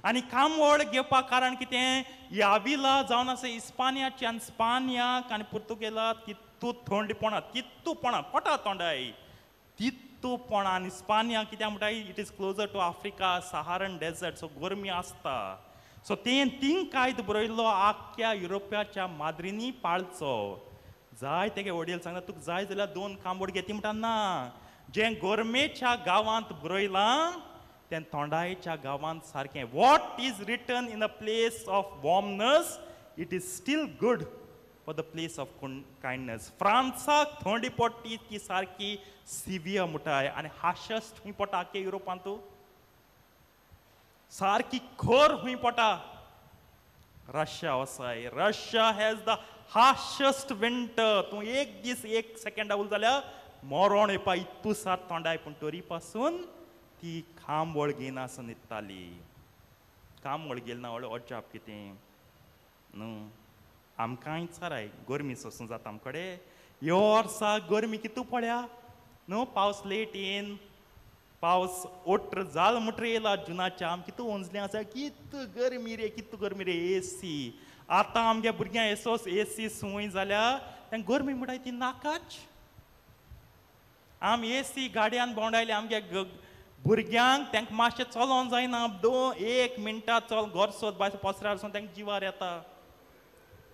S9: आनी खांबोळ घेवपाक कारण कितें, ही आविला जावन आसा इस्पानियाची, आनी स्पानियाक आनी पुर्तुगेला तितू थंडपणां, तितूपणां पोटा तोंडाय तितूपणां. आनी स्पानिया कित्याक म्हणटा, it is closer to Africa, Saharan desert, so गरमी आसता. सो तें तींग कायदो बरयल्लो आख्ख्या युरोपाच्या माद्रींनी पाळचो. जाय तेगे वडील सांगता तुका जाय जाल्यार 2 कांबोड घेती, म्हणटा ना, जें गोरमेच्या गांवांत बरयलां तें तोंडायच्या गांवांत सारकें. What is written in a place of warmness it is still good for the place of kindness. फ्रांसाक थंडी पडटी ती सारकी सिवियर म्हणटाय, आनी हार्शस्ट खूंय पडटा आख्खे युरोपांत, सारकी खर खूंय पडटा Russia वसाय. Russia has the harshest winter. तूं एक दीस 1 सेकेंड उरलो जाल्यार मरोण येवपा इतू सार तोंडाय, पूण तरी पासून ती खांबोळ घेयना आसून न्हिदताली. खांबोळ घेयला ना व्हडलें अजाप कितें न्हू, आमकांय साराय गरमी सोसूं जाता आमकडे. ह्यो वर्सा गरमी कितू पळया न्हू, पावस लेट येन, पावस ओट्र जाल म्हणटर येयला जुनाच्या, आम कितू वंजलें आसा, कितू गरमी रे, कितू गरमी रे, एसी. आतां आमगे भुरग्यांक एसोस एसी संवय जाल्या, तें गरमी म्हणटाय ती नाकाच. आम एसी गाडयान भोंवडायले आमगे भुरग्यांक, तांकां मातशें चलोन जायना, 2-1 मिनटां चल घर सोद भायर पसऱ्यार वचून तांकां जिवार येता.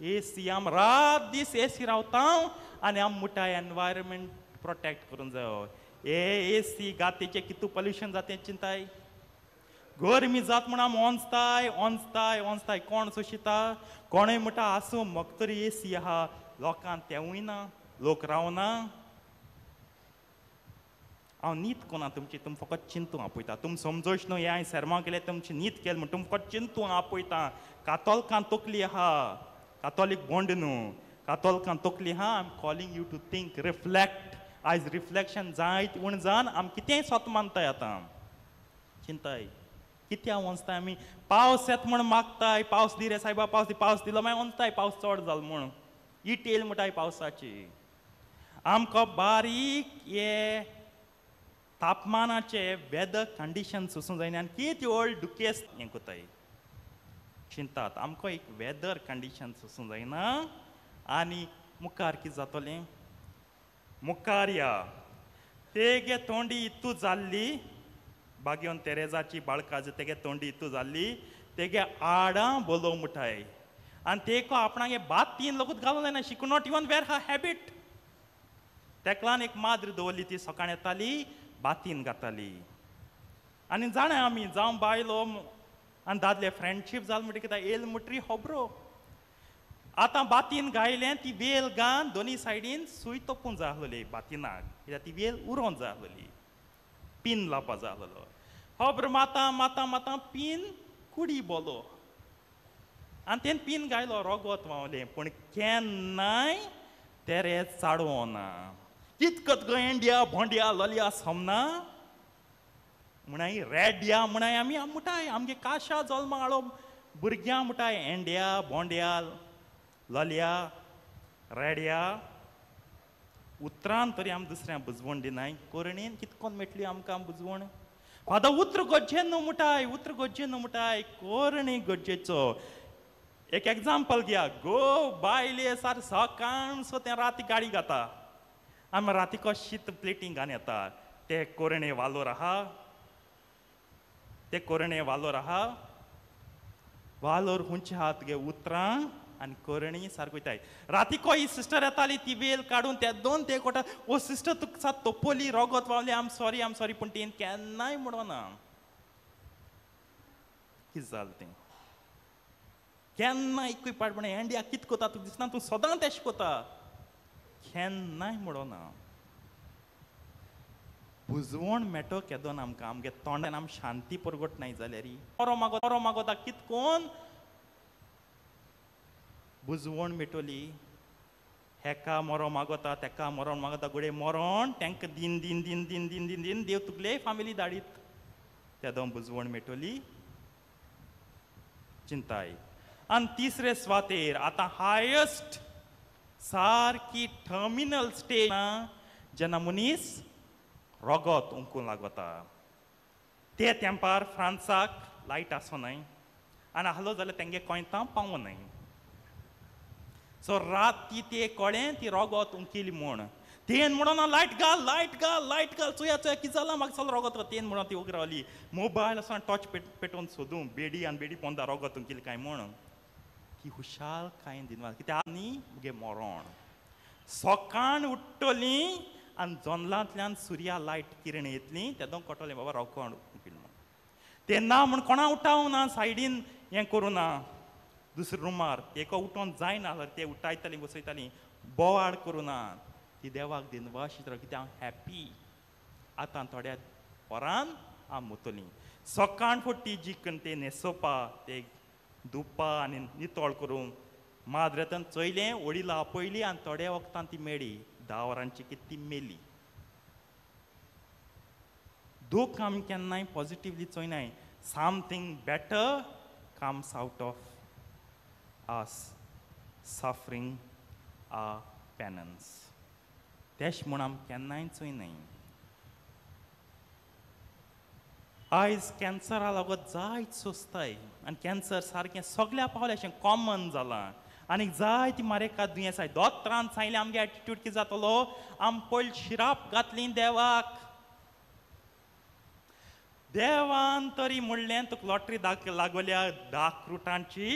S9: एसी आम रात दीस एसी रावता आनी आम मुठाय एनवायरमेंट प्रोटेक्ट करूंक जायो. ए एसी गातीचें कितू पोल्युशन जाता तें चिंताय, गरमी जात म्हूण आम ओंजताय ओंजताय ओंजताय, कोण सोंशिता, कोणूय म्हणटा आसूं म्हाका तरी एसी आहा, लोकांक तेंवूय ना, लोक रावना. हांव न्हीद कोना तुमची, तुम फकत चिंतूं आपयता, तुम समजोच न्हू हें हांवें सेर्मांव केलें तुमची न्हीद केली म्हूण, तुम फकत चिंतूं आपयता. कातोलकां तकली आहा, कातोलीक बोंड न्हू, कातोलकां तकली आहा. I am calling you to think, reflect. आयज रिफ्लेक्शन जायत उण जावन आम कितेंय सोत मानताय. आतां चिंताय कित्याक वचताय आमी, पावस येता म्हूण मागताय, पावस दी रे सायबा, पावस दी, पावस दिलो मागीर वचताय, पावस चड जालो म्हूण it येयल म्हणटाय पावसाची. आमकां बारीक हे तापमानाचे वेदर कंडिशन सोसूंक जायना आनी कितें व्हड दुखेस्त हें कोताय चिंतात. आमकां एक वेदर कंडिशन सोसूंक जायना आनी मुखार कितें जातलें, मुखार या तेगे तोंडी इतू जाल्ली, बागेवन तेरेजाची बाळकाज तेगे तोंडी इतू जाल्ली, तेगे आडां बोलो मुठाय आनी तेको आपणागे बातीन लोकूच घालूंक जायना. She could not even wear her habit. तेकलान एक माद्र दवरली, ती सकाळीं येताली बातीन घाताली. आनी जाणा आमी जावं बायलो आनी दादले फ्रेंडशीप जाल म्हणटकीर कितें येयल म्हणटरी खबरो. आतां बातीन गायलें ती वेल गान दोनी सायडीन सूय तोपून जाय आसलोली बातिनाक, कित्याक ती वेल उरोन जाय आसलोली, पीन लावपा जाय आसलोलो. खबर माता माता माता पीन कुडी बोलो आनी तेणें पीन गायलो, रोगोत व्हांवलें, पूण केन्नाय तेरे चाडवना. कितकत गो इंडिया भोंडिया लोलया सोमना म्हणाय रेड्या म्हणाय आमी मुठाय आमगे काशा जल्मा हाडो भुरग्यां मुठाय इंडिया भोंडिया लोलया रेड्या उतरान तरी आम दुसऱ्या बुजवण दिनाय. कोरणेन कितकोन मेटली आमकां बुजवण. फादर उतर गरजे न्हू मुठाय, उतर गरजे न्हू मुठाय, कोरणी गरजेचो. एक एग्जाम्पल घ्या, गो बायले सार सकाळ सो तें राती गाडी घाता, आमी राती कशें शीत प्लेटींग घान येता, ते कोरणे वालोर आहा, ते कोरणे वालोर आहा. वालोर हुंचे आहा तुगे उतरां आनी करणी सारको वयताय. रातीको ही सिस्टर येताली ती वेल काडून त्या दोन ते कोटा ओ सिस्टर तुका सात तोपोली रोगत वावली आम सॉरी आम सॉरी, पूण तेन केन्नाय म्हणना. कितें जालें तें केन्ना एकूय पाट म्हणा एंडिया कितें कोता तुका दिसना तूं सदां तेश कोता, केन्नाय म्हणना. बुजवण मेटो केदोन आमकां आमगे तोंडान आम शांती परगट नाय जाल्यार बरो मागो बरो मागोता कित कोन बुजवण मेटोली. हेका मरो मागोता तेका मरोण मागोता घडये मरोण तेंका दिन दिन दिन दिन दिन दिन दिन देव तुगले फामिली धाडीत तेदोन बुजवण मेटोली चिंताय. आनी तिसरे स्वातेर आतां हायस्ट सारकी टर्मिनल स्टेज जेन्ना मनीस रोगत उंकूंक लागता. ते तेंपार फ्रांसाक लायट आसो न्हय आनी आहलो जाल्यार तेंगे कोंयतां पावो न्हय. सो रात ती ते कळ्ळें ती रोगत उंकेली म्हूण तेन म्हणून लायट घाल लायट घाल लायट घाल चोया चोया कितें जालां म्हाका चल रोगत तेन म्हणून ती उगी रावली. मोबायल आसा टॉर्च पेटोवन सोदूं बेडी आनी बेडी पोंदा रोगत उंकेली काय म्हूण. ती हुशाल कांय दिना कित्याक न्ही मुगे मरोण. सकाळ उठ्ठली आनी जनलांतल्यान सुर्या लायट किरण येतली तेदों कळटलें बाबा रोगण उंकेली म्हूण. तें ना म्हूण कोणा उठावं ना सायडीन हें करूं ना दुसऱ्या रुमार एका उठोन जायना जाल्यार ते उठायतालीं बसयतालीं बोवाळ करूं ना. ती देवाक दिनवास कित्याक हांव हॅप्पी आतां थोड्या वरान हांव मुतलीं. सकाळ फुटी जिकन ते न्हेसोवपा ते धुवपा आनी नितळ करूंक माद्रेतान चोयलें वडील आपयली आनी थोड्या वखदान ती मेळ्ळी. 10 वरांची कितें ती मेली. दूख आमी केन्नाय positively चोयनाय. Something better comes out of us suffering a penance. तेश म्हूण आमी केन्नाय चोयनाय. आयज कॅन्सरा लागत जायत सोंसताय आनी कॅन्सर सारकें सगल्या पावलें अशें कॉमन जालां आनी जाय ती मारेका दुयेंस आय. दोतोरान सांगलें आमगे एटिट्यूड कितें जातलो आम पयलीं शिराप घातली देवाक. देवान तरी म्हणलें तुका लॉटरी लागोल्या 10 क्रुटांची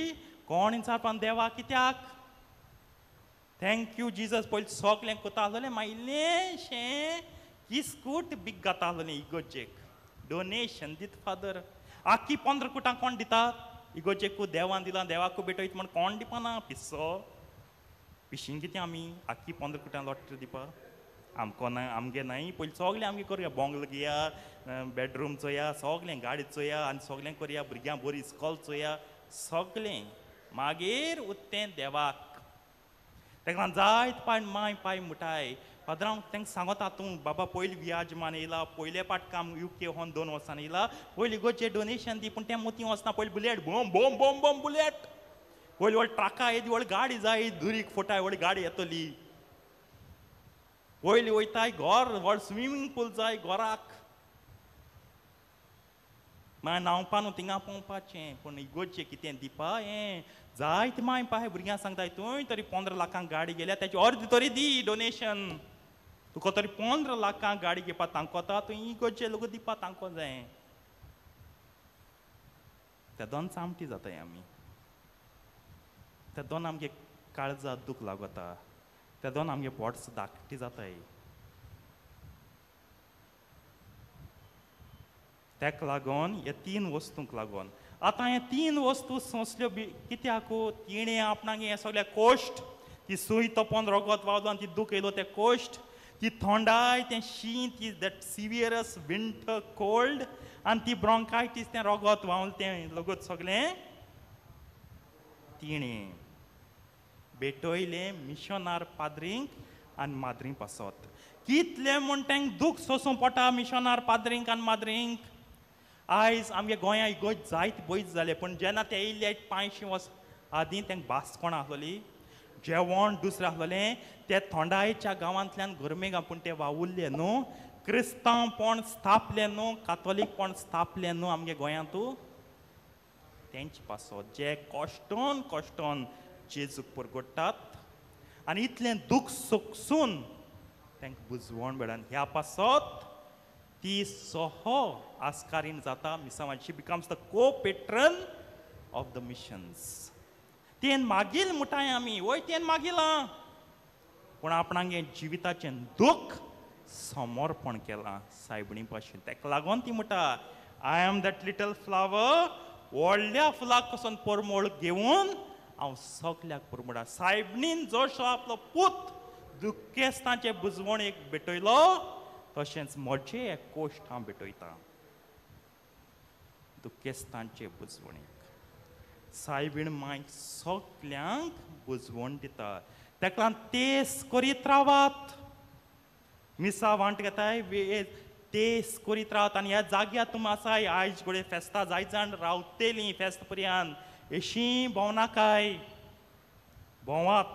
S9: कोण विचारपान देवा कित्याक thank you Jesus. पयलीं सगलें कोता आसलें मागीर इल्लेंशें किस्कूट बीक घाता आसलें इगोर्जेक डोनेशन दित फादर. आखी 15 कुटां कोण दिता इगोर्जेकू देवान दिलां देवाकू भेटयत म्हण कोण दिवपाना पिसो पिशीन कितें आमी आखी 15 कुटां लॉटरी दिवपा आमकां ना आमगे न्हय. पयलीं सगलें आमगे करया बोंगल घेया बेडरूम चोया सगलें गाडी चोया आनी सगलें करया भुरग्यांक बरी इस्कॉल चोया सगलें मागीर उत्तें देवाक. तेका लागून जायत पाय माय पाय मुठाय फादर हांव तांकां सांगता तूं बाबा पयलीं वियाजमान येयला पयले पाट काम युके होन 2 वर्सांनी येयला पयलीं इगोर्जे डोनेशन दी पूण तें मोती वचना. पयलीं bullet bomb bomb bomb bomb bullet पयलीं व्हड ट्रका येदी व्हड गाडी जाय दुरीक फोटाय व्हड गाडी येतली पयलीं वयताय घर व्हड स्विमींग पूल जाय घराक मागीर न्हांवपा न्हू थिंगा पोंवपाचें पूण इगोर्जे कितें दिवपा हें जायते माय पाय भुरग्यांक सांगताय तुवें तरी 15 लाखांक गाडी गेल्या तेची अर्दी तरी दी डोनेशन तुका तरी 15 लाखांक गाडी घेवपा तांकोता तुवें इगोर्जे लोक दिवपा तांको जाय. त्या दोन सामटी जाताय आमी त्या दोन आमगे काळजा दूख लागता त्या दोन आमगे पोट धाकटी जाताय. तेका लागून ह्या 3 वस्तूंक लागून आतां हे 3 वस्तू सोंसल्यो बी कित्याक तिणें आपणाक हें सगळें कोश्ट ती सूय तोपोन रोगत वावलो आनी ती दूख येयलो तें कोश्ट ती थोंडाय तें शीं ती that सिवियरस विंटर कोल्ड आनी ती ब्रोंकायटीस तें रोगत व्हांवलें तें लगत सगळें तिणें भेटयलें मिशनार पाद्रींक आनी माद्रींक पासत. कितलें म्हूण तांकां दूख सोंसूंक पडटा मिशनार पाद्रींक आनी माद्रींक. आयज आमगे गोंया इगोर्ज जायत पयस जालें पूण जेन्ना ते येयल्ले 500 वर्स आदीं तांकां भास कोण आसलोली जेवण दुसरें आसलोलें ते थोंडायच्या गांवांतल्यान गरमेक पूण ते वावुरले न्हू क्रिस्तांवपण स्थापलें न्हू कातोलीकपण स्थापलें न्हू आमगे गोंयांतू तेंचे पासत जे कश्टोन कश्टोन जेजूक परगट्टात आनी इतलें दूख सोंसून तांकां बुजवण मेळना. ह्या पासत ती सह आस्कारीन जाता मिसांवान. She becomes the co patron of the missions. तेन मागील मुठाय आमी वय तेन मागिलां पूण आपणागे जिविताचें दुख्ख समर्पण केलां सायबणी पासून. ताका लागून ती म्हणटा I am that little flower. व्हडल्या फुलाक पासून परमळ घेवन हांव सगल्याक परमळा. सायबणीन जसो आपलो पूत दुखेस्तांचे बुजवण एक भेटयलो तशेंच म्हजें एक कोश्ट हांव भेटयता दुखेस्तांचे बुजवणेक. सायबीण मायक सगल्यांक बुजवण दिता. ताका लागून तेस करीत रावात. मिसा वांट घेताय तेस करीत रावत आनी ह्या जाग्यार तुमी आसाय आयज घडये फेस्तां जायत जाण रावतलीं फेस्त पर्यंत अशीं भोंवनाकाय भोंवात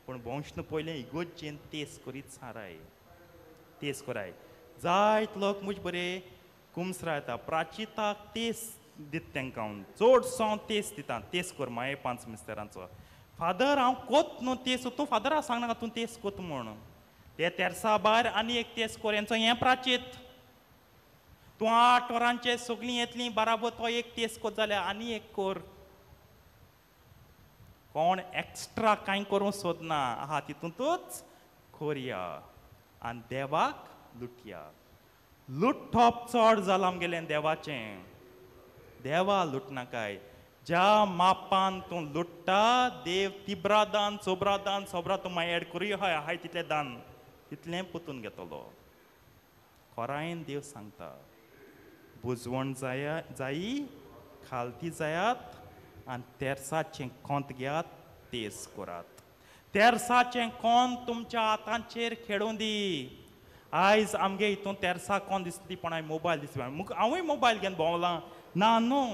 S9: पूण भोंवशन पयलें इगोर्जेन तेस करीत साराय तेस कराय. जायत लोक म्हज बरे कुमसरा येता प्राचिताक तेस दिता तांकां हांव चडसो हांव तेस दिता. तेस कर मागीर 5 मिस्तेरांचो फादर हांव कोत न्हू तेस तूं फादरा सांगनाका तूं तेस कोत म्हूण. ते तेरसा भायर आनी एक तेस कोर हेंचो हें प्राचीत. तूं 8 वरांचेर सगळीं येतलीं बराबर तो एक तेस कोत जाल्यार आनी एक कोर. कोण एक्स्ट्रा कांय करूंक सोदना आहा तितूंतच कोरया आनी देवाक लुटया. लुटप चड जालां आमगेलें देवाचें. देवा लुटनाकाय. ज्या मापान तूं लुट्टा देव तिब्रा दान चोब्रा दान सोब्रा तूं मागीर एड करूय हय आहाय तितलें दान तितलें पोतून घेतलो. खोरायेन देव सांगता बुजवण जाया जायी खालती जायात आनी तेरसाचें कोंत घेयात तेस करात. तेरसाचें कोंत तुमच्या हातांचेर खेळूं दी. आयज आमगे हितून तेरसा कोंत दिसली पण हांवें मोबायल दिसली हांवूय मोबायल घेवन भोंवलां ना न्हू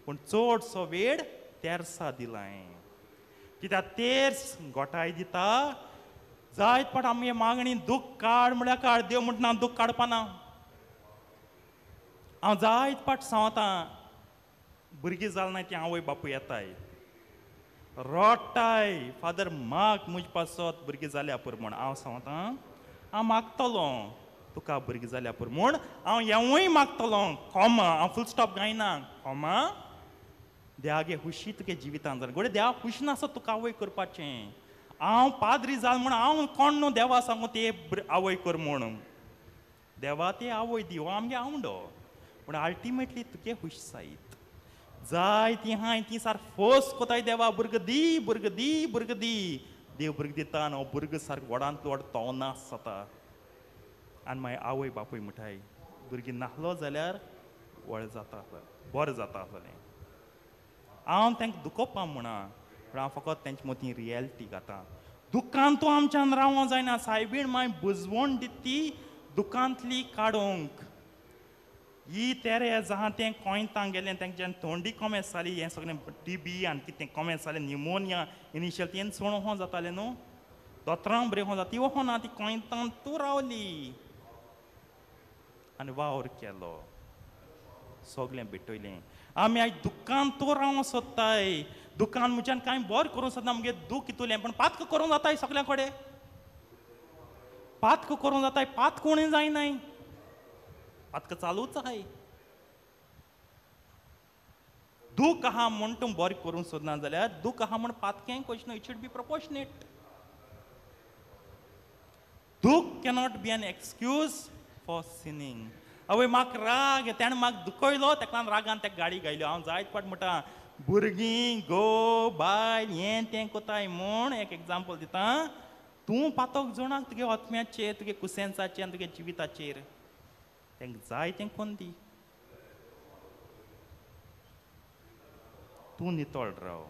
S9: पूण चडसो वेळ तेरसा दिला हांवें कित्याक तेर्स गोठाय दिता. जायत पाट आमगे मागणी दूख काड म्हळ्यार काड देव म्हणटा हांव दूख काडपाना. हांव जायत पाट सांगता भुरगीं जाल ना ती आवय बापूय येताय रडटाय फादर माग म्हजे पासत भुरगीं जाल्या पुरो म्हूण. हांव सांगता हांव मागतलो तुका भुरगीं जाल्या पुरो म्हूण. हांव हेंवूय मागतलो कॉमा हांव फूल स्टॉप गायना कॉमा देवागे खुशी तुगे जिवितान जालें घडये देवा खुशी नासत तुका आवय करपाचें. हांव पाद्री जाल म्हूण हांव कोण न्हू देवा सांगू ते आवय कर म्हूण. देवा ते आवय दी हो आमगे आवडो पूण अल्टिमेटली तुगे खुश जायत जाय ती हांय ती सारक फोर्स कोताय देवा भुरगो दी भुरगो दी भुरगो दी. देव भुरगो दिता आनी हो भुरगो सारको व्हडांतलो व्हड तो नास जाता आनी मागीर आवय बापूय म्हणटाय भुरगीं नासलो जाल्यार व्हड जाता बरें जाता आसलें. हांव तांकां दुखोवपा म्हणा पूण हांव फकत तेंचे मदीं रियेलिटी घाता. दुकान तूं आमच्यान रावोंक जायना. सायबीण मागीर बुजवण दिता ती दुकांतली काडूंक. ही तेरेज आहा तें कोयतां गेलें तेंच्यान थंडी कोमेस जाली हें सगळें टिबी आनी कितें कोमेस जालें निमोनिया इनिशियल तें चोण हो जातालें न्हू दोतोरां बरें हो जाता ती हो ना ती कोयतान तूं रावली आनी वावर केलो सगळें भेटयलें. आमी आयज दुकान तूं रावंक सोदताय दुकान म्हज्यान कांय बरें करूंक सोदना आमगे दूख इतलें पूण पातक करूंक जाताय सगळ्यां कडेन पातक करूंक जाताय पात कोणूय जायनाय पातक चालूच आहाय. दूख आहा म्हूण तूं बरें करूंक सोदना जाल्यार दूख आहा म्हूण पातकें कशें न्हू. It should be proportionate. दूख cannot be an excuse for sinning. आवय म्हाका राग तेणें म्हाका दुखयलो ताका लागून रागान ताका गाडी घायल्यो. हांव जायत फावट म्हणटा भुरगीं गो बायल हें तें कोताय म्हूण एक एग्जाम्पल दिता. तूं पातक जोणाक तुगे आत्म्याचेर तुगे कुसेन्साचेर आनी तुगे जिविताचेर तांकां जाय तें कोन दी. तूं नितळ राव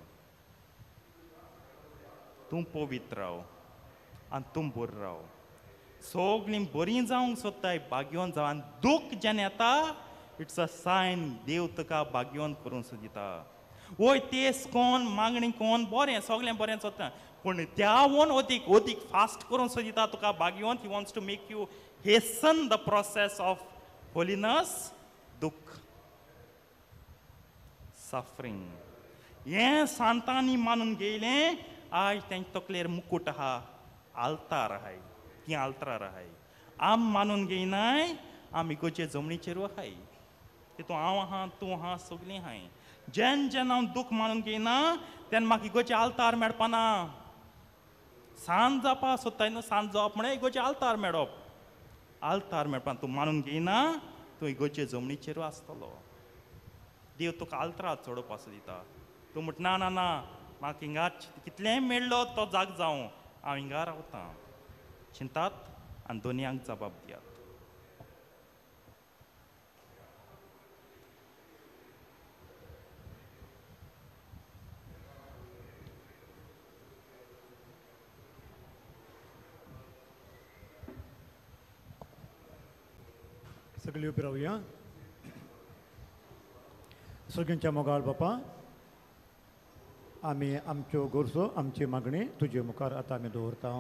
S9: तूं पवित्र राव आनी तूं बरो राव. सगळीं बरीं जावंक सोदताय भाग्यवंत जावं आनी दूख जेन्ना येता it's a Sion देव तुका भाग्यवंत करूंक सोदिता. वय तेस कोन मागणी कोन बरें सगळें बरें सोदता पूण त्यावन अदीक अदीक फास्ट करूंक सोदिता तुका भाग्यवंत. He wants to make you hasten the process of holiness. दुःख सफरींग हें सांतांनी मानून घेयलें. आयज तेंच्या तकलेर मुकूट आहा आल्तार आहाय ती आल्तार आहाय. आम मानून घेयनाय आमी इगोर्जे जमनीचेरू आहाय तितून हांव आहा तूं आहा सगळीं आहाय. जेन्ना जेन्ना हांव दूख मानून घेयना तेन्ना म्हाका इगोर्जे आल्तार मेळपाना. सांज जावपा सोदताय न्हू, सांज जावप म्हळ्यार इगोर्जे आल्तार मेळप. आल्तार मेळपा तूं मानून घेयना, तूं इगोर्जे जमनीचेरूय आसतलो. देव तुका आल्तार चडोवपा दिता. तूं म्हणटा ना ना ना म्हाका हिंगा कितलेंय मेळ्ळो तो जाग जावं, हांव हिंगा रावतां. चिंतात आनी दोनयांक जबाब दियात.
S4: सगळी उबी रावया. सगळ्यांच्या मोगाळ बापा, आमी आमच्यो गरजो आमची मागणी तुजे मुखार आतां आमी दवरता.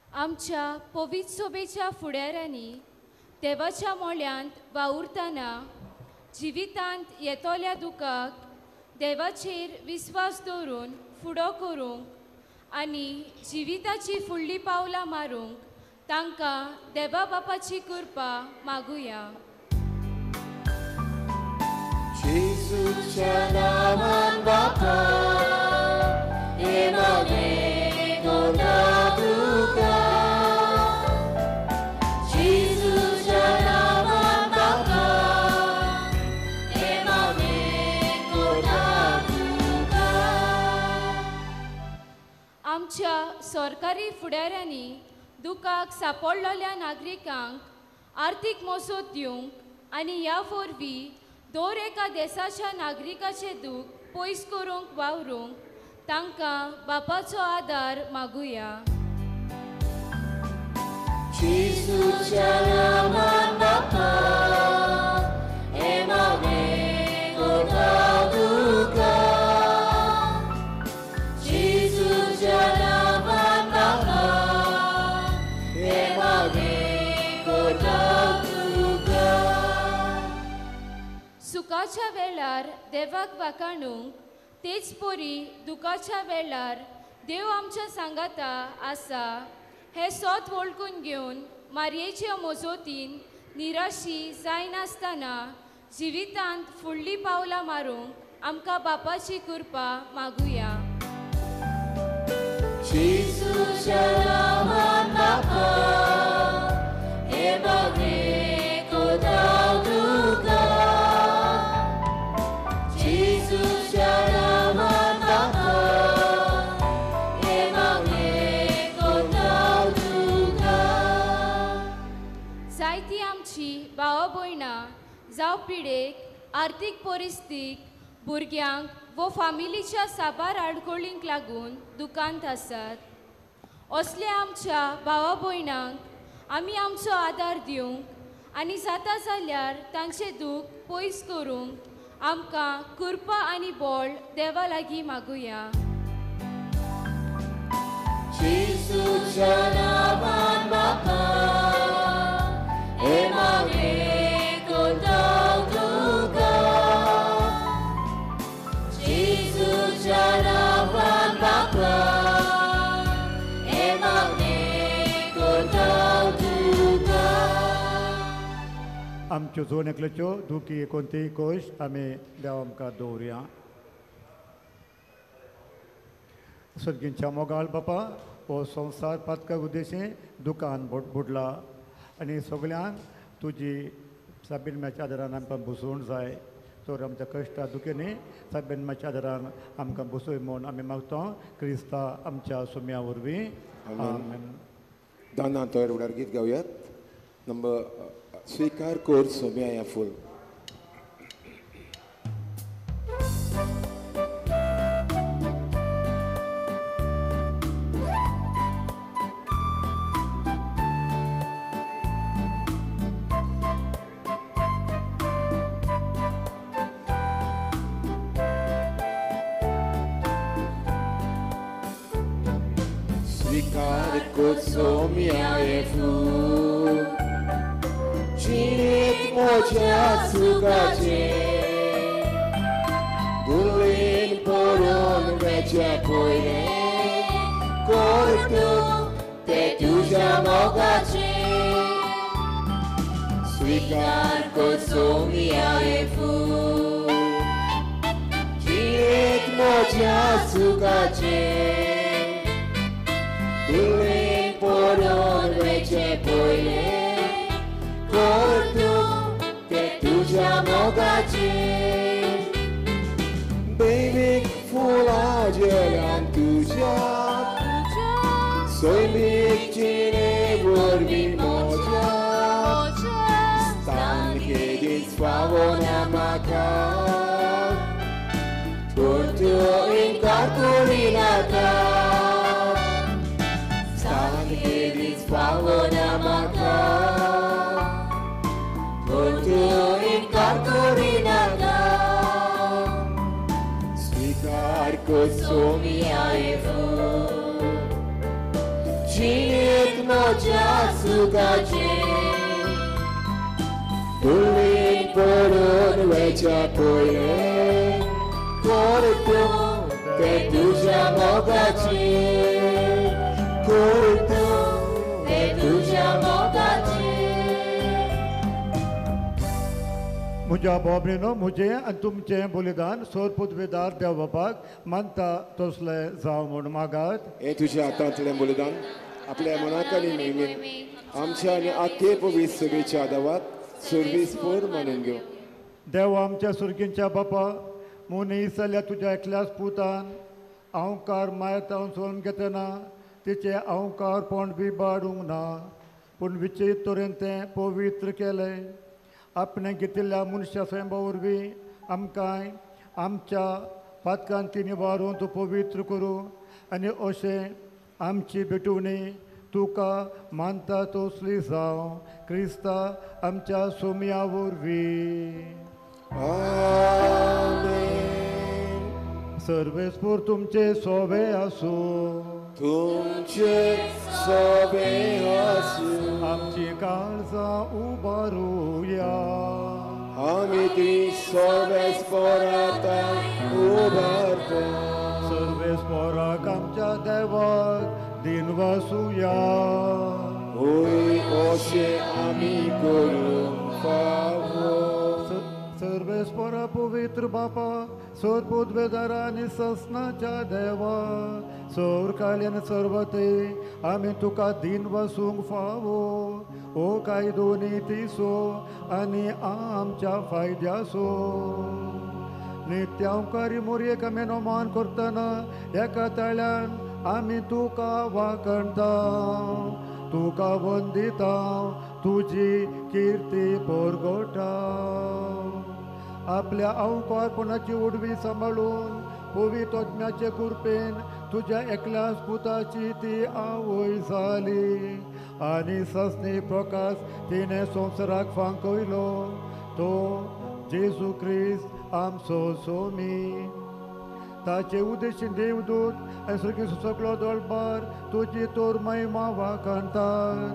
S7: आमच्या पवित्र सोबेच्या फुडाऱ्यांनी देवाच्या मोळ्यांत वावुरतना जिवितांत येतल्या दुखाक देवाचेर विस्वास दवरून फुडो करूंक आनी जिविताची फुडली पावलां मारूंक तांकां देवा बापाची कृपा मागुया.
S10: जेजूच्या नांवान बापा, हे मागणें करता तुका. जेजूच्या नांवान बापा, हे मागणें करता तुका.
S7: आमच्या सरकारी फुडाऱ्यांनी दुखाक सापडलेल्या नागरिकांक आर्थीक मजत दिवंक आनी ह्या वरवीं दर एका देशाच्या नागरिकाचें दूख पयस करूंक वावरूंक तांकां बापाचो आदार मागुया.
S10: जेजूच्या नांवान बापा, हे मागणें करता तुका. जेजूच्या नांवान बापा, हे मागणें करता तुका.
S7: सुखाच्या वेळार देवाक वाखाणूंक तेच परी दुखाच्या वेळार देव आमच्या सांगाता आसा हें सोत वळखून घेवन मारयेच्या मजतीन निराशी जायनासतना जिवितांत फुडलीं पावलां मारूंक आमकां बापाची कृपा मागुया.
S10: जेजूच्या नांवान बापा, हे मागणें करता तुका. जेजूच्या नांवान बापा, हे मागणें करता तुका.
S7: जायती आमची भावा भयणां जावं पिडेक, आर्थीक परिस्थितीक, भुरग्यांक वो फामिलीच्या साबार आडखळींक लागून दुकांत आसात. असल्या आमच्या भावा भयणांक आमी आमचो आदार दिवंक आनी जाता जाल्यार तांचें दूख पयस करूंक आमकां कृपा आनी बळ देवा लागीं मागुया.
S10: जेजूच्या नांवान बापा, हे मागणें करता तुका. जेजूच्या नांवान बापा, हे मागणें करता तुका.
S4: आमच्यो जोन एकल्याच्यो दुखी एकोणती कोश आमी देवा मुखार दवरुया. सर्गींच्या मोगाळ बापा, हो संवसार पातका उद्देशी दुकान बुडला आनी सगळ्यांक तुजी साबेनमाच्या आदारान आमकां बसोवंक जाय. तर आमच्या कश्टा दुखेनी साबेनमाच्या आदारान आमकां बसोय म्हूण आमी मागता क्रिस्ता आमच्या सुम्या वरवीं. आमेन.
S3: दाना तयार उडार गीत गावयात. नंबर स्वीकार कर सोम्या या फूल. स्वीकार कर सोम्या हे फूल, जिणेंत म्हज्या सुखाचें दुर्लेन पळोवन वेचें पयलें करतूक तें तुज्या मोगाचें. स्वीकार कर सोम्या हें फूल.
S10: मोज्या सुखाचें धुळेन पडून वयचें पयलें कर्तुप तें तुज्या मोगाचें
S3: दैवीक फुलां झेल्यान तुज्या सैमीक जिणे वरवीं म्हज्या स्थान केदींच फावना म्हाका पूण तूं इन्कार करिनाका स्थान केदींच फावना म्हाका पूण तूं इन्कार करिनाका स्वीकार कर सोमिया जिणेंत म्हज्या सुखाचें धुळेन पडून वयच्या पयलें कर्तुप तें तुज्या मोगाचें कर्तुप
S10: तें तुज्या मोगाचें.
S4: म्हज्या बाबरीनो म्हजें आनी तुमचें बलिदान सोर पुतवेदार देव बापाक मानता तसलें जावं म्हूण मागात.
S3: हें तुज्या हातांतलें बलिदान आपल्या मनाक आनी मोहिमेन आमच्या आनी आख्खे पवित्र सभेच्या आदावात सर्वीस पोर मानून घेवं.
S4: देव आमच्या सुर्गींच्या बापा मनीस जाल्यार तुज्या एकल्याच पुतान अहंकार मायत हांव सोडून घेतना तिचें अहंकारपण बी बाडूंक ना पूण विचित्र तरेन तें पवित्र केलें. आपणें घेतिल्ल्या मनशा स्वयंबा वरवीं आमकां आमच्या पातकांती निवारून तूं पवित्र करूं आनी अशें आमची भेटवणी तुका मानता तसली जावं क्रिस्ता आमच्या सोम्या वरवीं.
S3: आमेन.
S4: सर्वेस्पोर तुमचे सोवे आसूं
S3: तुमचे सोवे आसूं.
S4: आमची काळजां उबारुया
S3: आमी ती सर्वेस्पोरांत उबारता.
S4: सर्वेस्पोराक आमच्या देवाक दिनवासुया.
S3: होय अशें आमी करूंक फावो.
S4: सर्वेस्पोरा पवित्र बापा सोर पुदवेदारा आनी ससनाच्या देवा सोर काळ्यान सर्वते आमी तुका दिनवासूंक फावो ओ कायदो नितीसो आनी आमच्या फायद्यासो. नित्यांकारी मोरयेक आमी नमान करतना एका ताळ्यान आमी तुका वाखणता तुका वंदिता तुजी किर्ती परगटा. आपल्या अवकारपणाची उडवी सांबाळून पवित्र आत्म्याचे कृपेन तुज्या एकल्याच पुताची ती आवय जाली आनी ससनी प्रकाश तिणें संवसाराक फांकयलो तो जेजू क्रिस्त आमचो सोमी. ताचे उद्देशीन देवदूत आनी सुर्गीं सगळो दळबार तुजी तोर महिमा वाखणतात.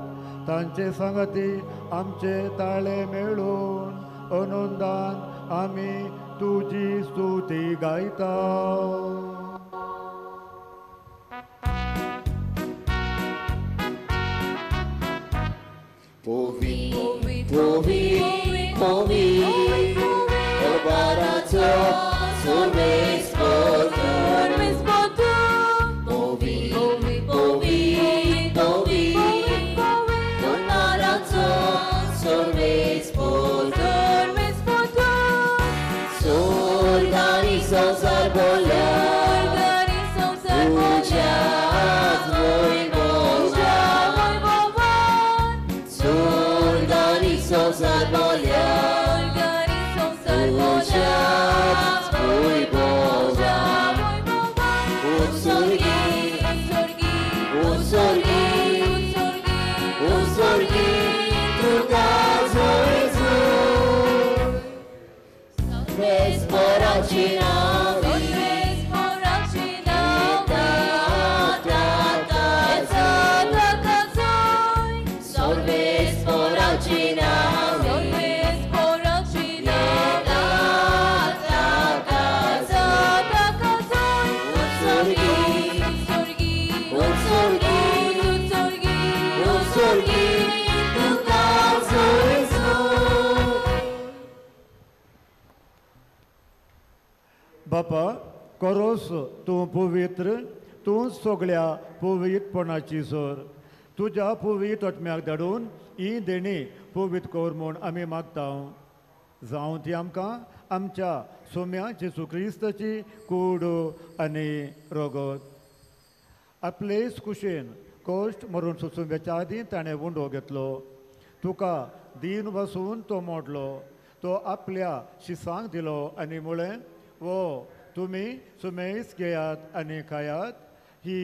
S4: तांचे सांगाती आमचे ताळे मेळून आनंदान आमी तुजी स्तुती गायता.
S3: पोवी पोवी पोवी दरबाराचो सर्वेस्पोर पोवी पोवी पोवी दरबाराचो सर्वेस्पोर स्वर्गानी संवसार बोल्या तुज्याच वैभवान स्वर्गानी संवसार बोल्या तुज्याच वैभवान. उत्सर्गी उत्सर्गी उत्सर्गी तुका जय सर्वेस्पोराची नांवी सर्वेस्पोराची नांवी उत्सर्गी उत्सर्गी उत्सर्गी तुका जय.
S4: बापा करोस तूं पवित्र, तूं सगळ्या पवित्रपणाची सर. तुज्या पवित्र आत्म्याक धाडून ही देणी पवित्र कर म्हूण आमी मागता. जावं ती आमकां आमच्या सोम्या जेजू क्रिस्ताची कूड आनी रगत. आपलेच कुशेन कश्ट मरून सोसूंच्या आदीं ताणें उंडो घेतलो, तुका दीन बसून तो मोडलो, तो आपल्या शिसांक दिलो आनी म्हळें, वो तुमी सुमेस घेयात आनी खायात, ही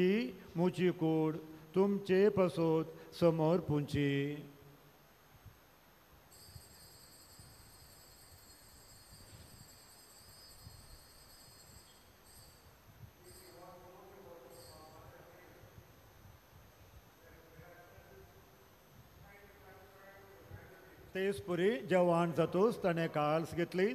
S4: म्हजी कूड तुमचे पासत समोर पुंची. तेच पुरी जेवण जातूच ताणें काल्स घेतली,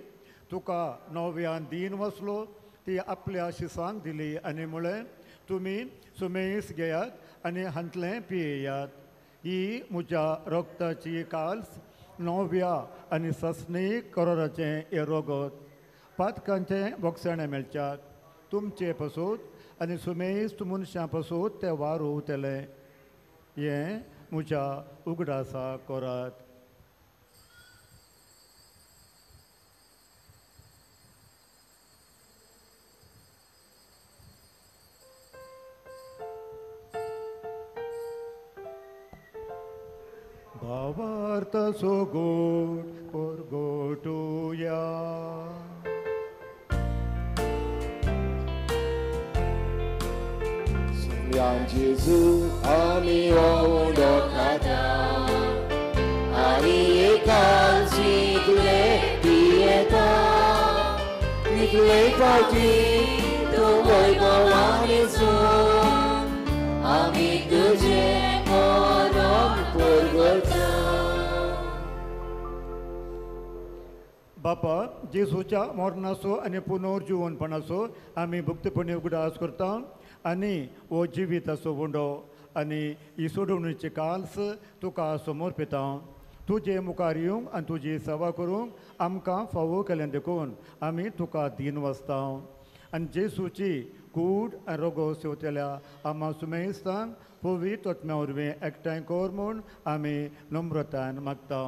S4: तुका नव्यान दीन वसलो, ती आपल्या शिसांक दिली आनी म्हळें, तुमी सुमेस घेयात आनी हांतलें पियेयात, ही म्हज्या रगताची काल्स नव्या आनी ससनीक कराराचें हें रगत, पातकांचें बोगसणें मेळच्याक तुमचे पसूत आनी सुमेस्त मनशां पसूत तें वारुवतलें. हें म्हज्या उगडासा करात. भावार्थ सोगोट परगोटुया.
S3: Somian Jesu आमी उंडो खाता आनी एकांशी तुले पियेता, तितले फावटी तूं वैभवान येसून आमी तुजें मरण परगटा.
S4: बापा, जेजूच्या मरणाचो आनी पुनर्जिवनपणाचो आमी भक्तपणी उगडास करता आनी हो जिविताचो उंडो आनी ही सोडवणीची काल्स तुका समर्पिता. तुजे मुखार येवंक आनी तुजी सेवा करूंक आमकां फावो केलें देखून आमी तुका दीन वसता. आनी जेजूची कूड आनी रोगो सेवतल्या आमा सुमेस्तांक पवित्र आत्म्या वरवीं एकठांय कर म्हूण आमी नम्रतायन मागता.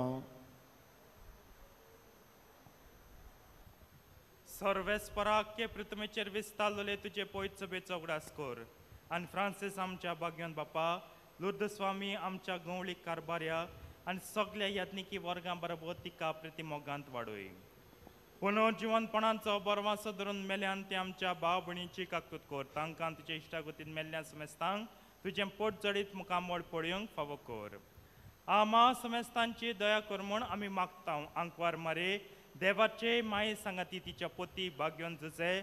S9: सर्वेस्पराक पृथ्वीचेर विस्तारलेले तुजे पवित्र सभेचो उगडास कर आनी फ्रांसीस आमच्या भाग्यवंत बापा, लुर्द स्वामी आमच्या गवळीक कारबार्या आनी सगल्या याज्ञिकी वर्गां बरोबर तिका प्रिती मोगांत वाडय. पुनर्जिवनपणाचो बरवासो धरून मेल्यान ते आमच्या भाव भयणीची काकूत कर, तांकां तुजे इश्टागतीन मेल्ल्या समेस्तांक तुजें पोट जडीत मुखामळ पळोवंक फावो कर. आमा समेस्तांची दया कर म्हूण आमी मागता. आंकवार मारे देवाचे माये सांगाती तिच्या पोती भाग्योन जुजे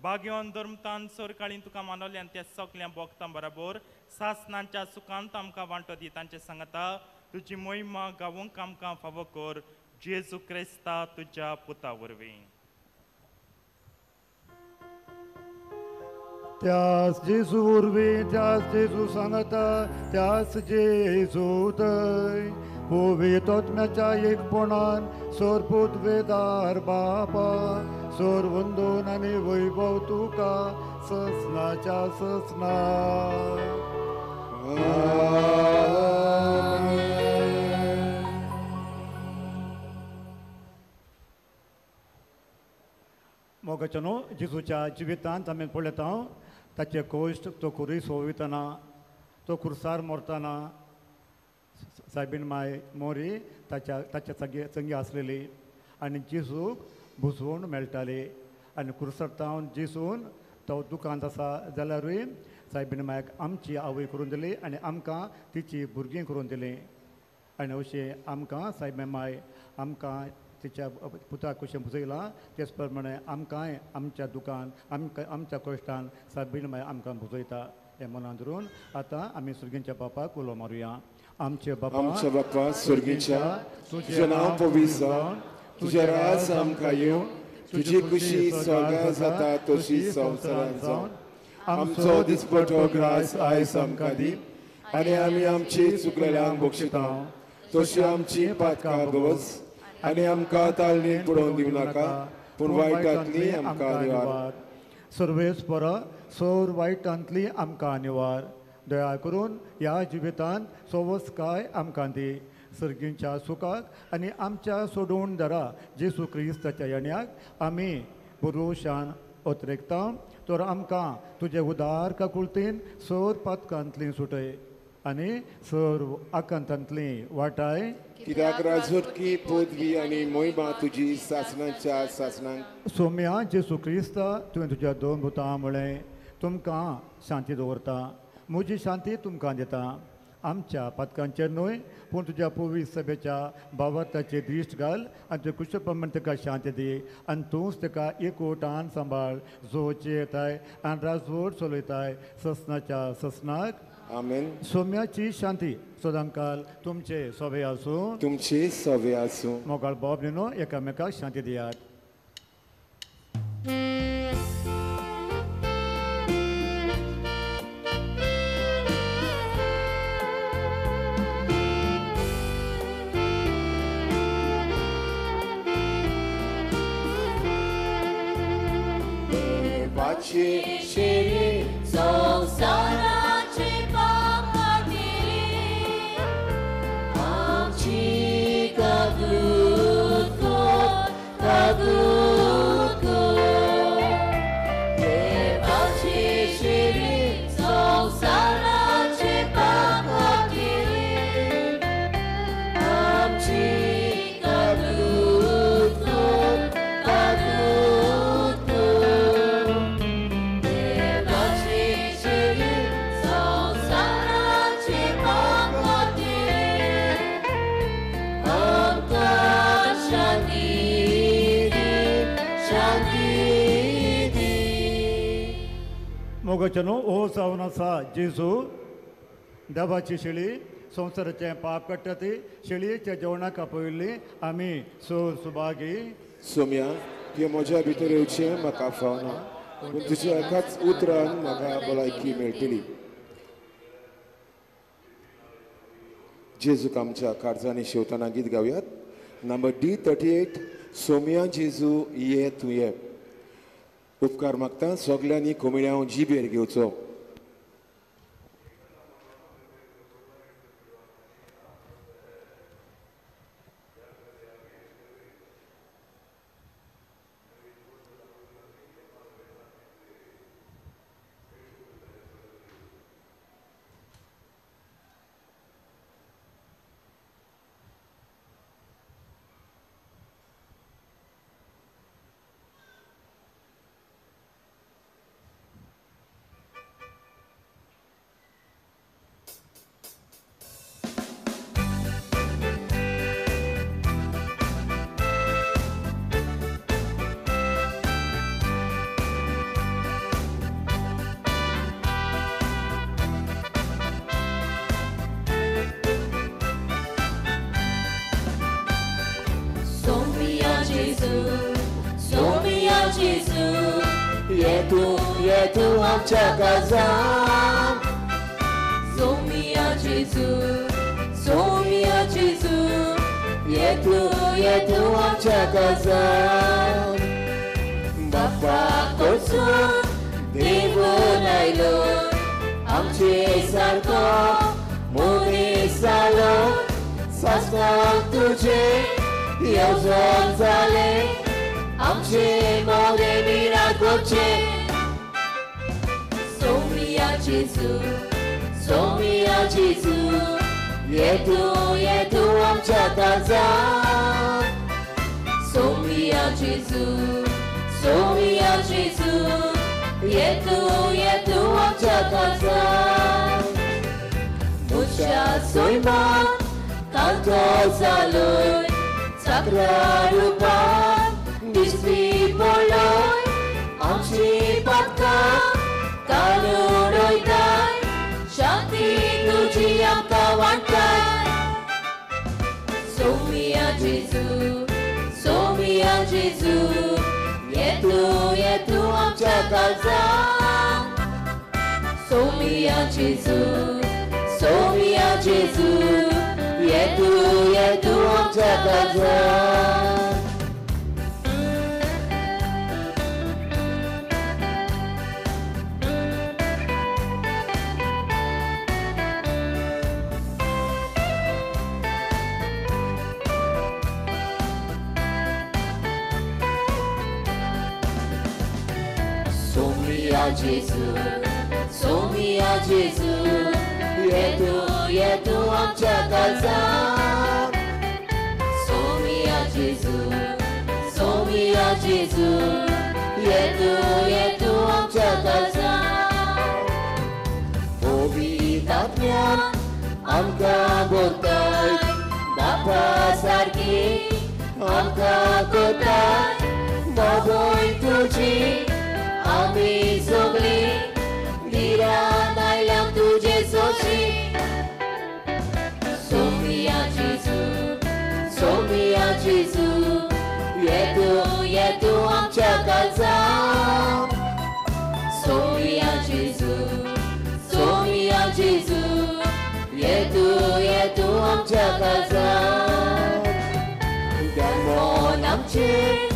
S9: भाग्योन धर्मतान सरकाळीन तुका मानवले आनी त्या सगल्या भोगतां बरोबर सासनांच्या सुखांत आमकां वांटो दी. तांचे सांगाता तुजी मोहिमा गावूंक आमकां फावो कर, जेजू क्रिस्ता तुज्या पुता वरवीं.
S4: त्यास जेजू वरवीं, त्यास जेजू सांगता, त्यास जेजू थंय पवित्र आत्म्याच्या एकपणान सोरपूत वेदार बापा, सोर वंदून आनी वैभव तुका ससनाच्या ससना. मोगाच्या न्हू जेजूच्या जिवितांत आमी पळयता ताचे कश्ट, तो खुरीस सोवितना, तो खुर्सार मरतना सायबीन माय मोरी ताच्या ताच्या सगळे संगी आसलेली आनी जेजूक बुजवण मेळटाली. आनी खुर्सार तावन जेजून तो दुकांत आसा जाल्यारूय सायबीन मायक आमची आवय करून दिली आनी आमकां तिची भुरगीं करून दिली. आनी अशें आमकां सायबीन माय आमकां तिच्या पुताक कशें बुजयलां तेच प्रमाणे आमकांय आमच्या दुकान आमकां आमच्या कश्टान सायबीन माय आमकां बुजयता. हें मनान धरून आतां आमी सुर्गींच्या बापाक उलो मारुया. आमचे बापा,
S3: आमच्या बापा स्वर्गीच्या, तुजें नांव पवित्र जावं, तुजें राज आमकां येवं, तुजी खुशी स्वर्गांत जाता तशी संवसारांत जावं. आमचो दिसपटो ग्रास आयज आमकां दी आनी आमी आमची चुकलेल्यांक बक्षिता तशी आमची पातकां भोवस आनी आमकां ताळणीक पडोवन दिवं नाका, पूण वायटांतली आमकां निवार.
S4: सर्वेस्परा सर वायटांतली आमकां निवार दया करून ह्या जिवितांत सवस्काय आमकां दी सर्गींच्या सुखाक आनी आमच्या सोडून दरा जेजू क्रिस्ताच्या येण्याक आमी पुरुशान अत्रेकता तर आमकां तुजे उदार काकुळतीन सर पातकांतली सुटय आनी सर आकांतांतली वाटाय
S3: कित्याक राजवटकी पदवी आनी मोहिमा तुजी सासणाच्या सासणांक.
S4: सोम्या जेजू क्रिस्ता तुवें तुज्या दोन भुतां म्हळें तुमकां शांती दवरता म्हजी शांती तुमकां दिता आमच्या पातकांचेर न्हय पूण तुज्या पवित्र सभेच्या भावार्थाचेर दिश्ट घाल आनी तुज्या कुशळ प्रमाण ताका शांती दी आनी तूंच ताका एकवटान सांबाळ जो येताय आनी राजवट चलयताय ससनाच्या ससनाक.
S3: आमेन.
S4: सोम्याची शांती सदांकाल तुमचे सवे आसूं
S3: तुमचे सवे आसूं.
S4: मोगाळ बाब न्हू एकामेकाक शांती दियात.
S10: शेरी संवसाराचे पाप खातीर आमची कबूल कर कबूल कर देवाची शेरी संवसाराचे पाप खातीर आमची कबूल कर कबूल कर
S4: मोगाच्यानो ओ जावन आसा जेजू देवाची शेळी संवसाराचें पाप काडटा ती शेळयेच्या जेवणाक आपयल्ली आमी सर सुभागी.
S3: सोम्या तुवें म्हज्या भितर येवचें म्हाका फावना पूण तुज्या एकाच उतरान म्हाका भलायकी मेळटली. जेजूक आमच्या काळजांनी शेवतना गीत गावयात. नंबर D38 Somya जेजू ये तूं ये. उपकार मागता सगल्यांनी कोमिड्यांव जिबेर घेवचो.
S10: Somia Jesu, ye tu amcha kazam. Bapa kosun, devu nailo, amche sarko, munis salo, sasnak tuje, yevzon zale, amche mode mirakoche. Somia Jesu, Somia Jesu, ye tu amcha kazam. Somia Jesu, Somia Jesu, ye tu amcha kazam. Mucha soiman, kanto zaloy, sakra rupan, dispi poloy, amchi patka, kaluroytay, shanti tuji amka wantay. Somia Jesu, Somia Jesu, ye tu amcha kazam. Somia Jesu, Somia Jesu, ye tu amcha kazam. सोमिया जेजू, सोमिया जेजू, ये तूं आमच्या काळजांत. सोमिया जेजू, सोमिया जेजू, ये तूं आमच्या काळजांत. पवित्र आत्म्यान आमकां भरताय, बापा सारकी आमकां करताय. बाबय तुजी आमी सगळीं धिरान आयल्या तुजे सोशी. सोमिया जेजू, सोमिया जेजू, ये तूं आमच्या काळजांत. सोमिया जेजू, सोमिया जेजू, ये तूं आमच्या काळजांत. मन आमचें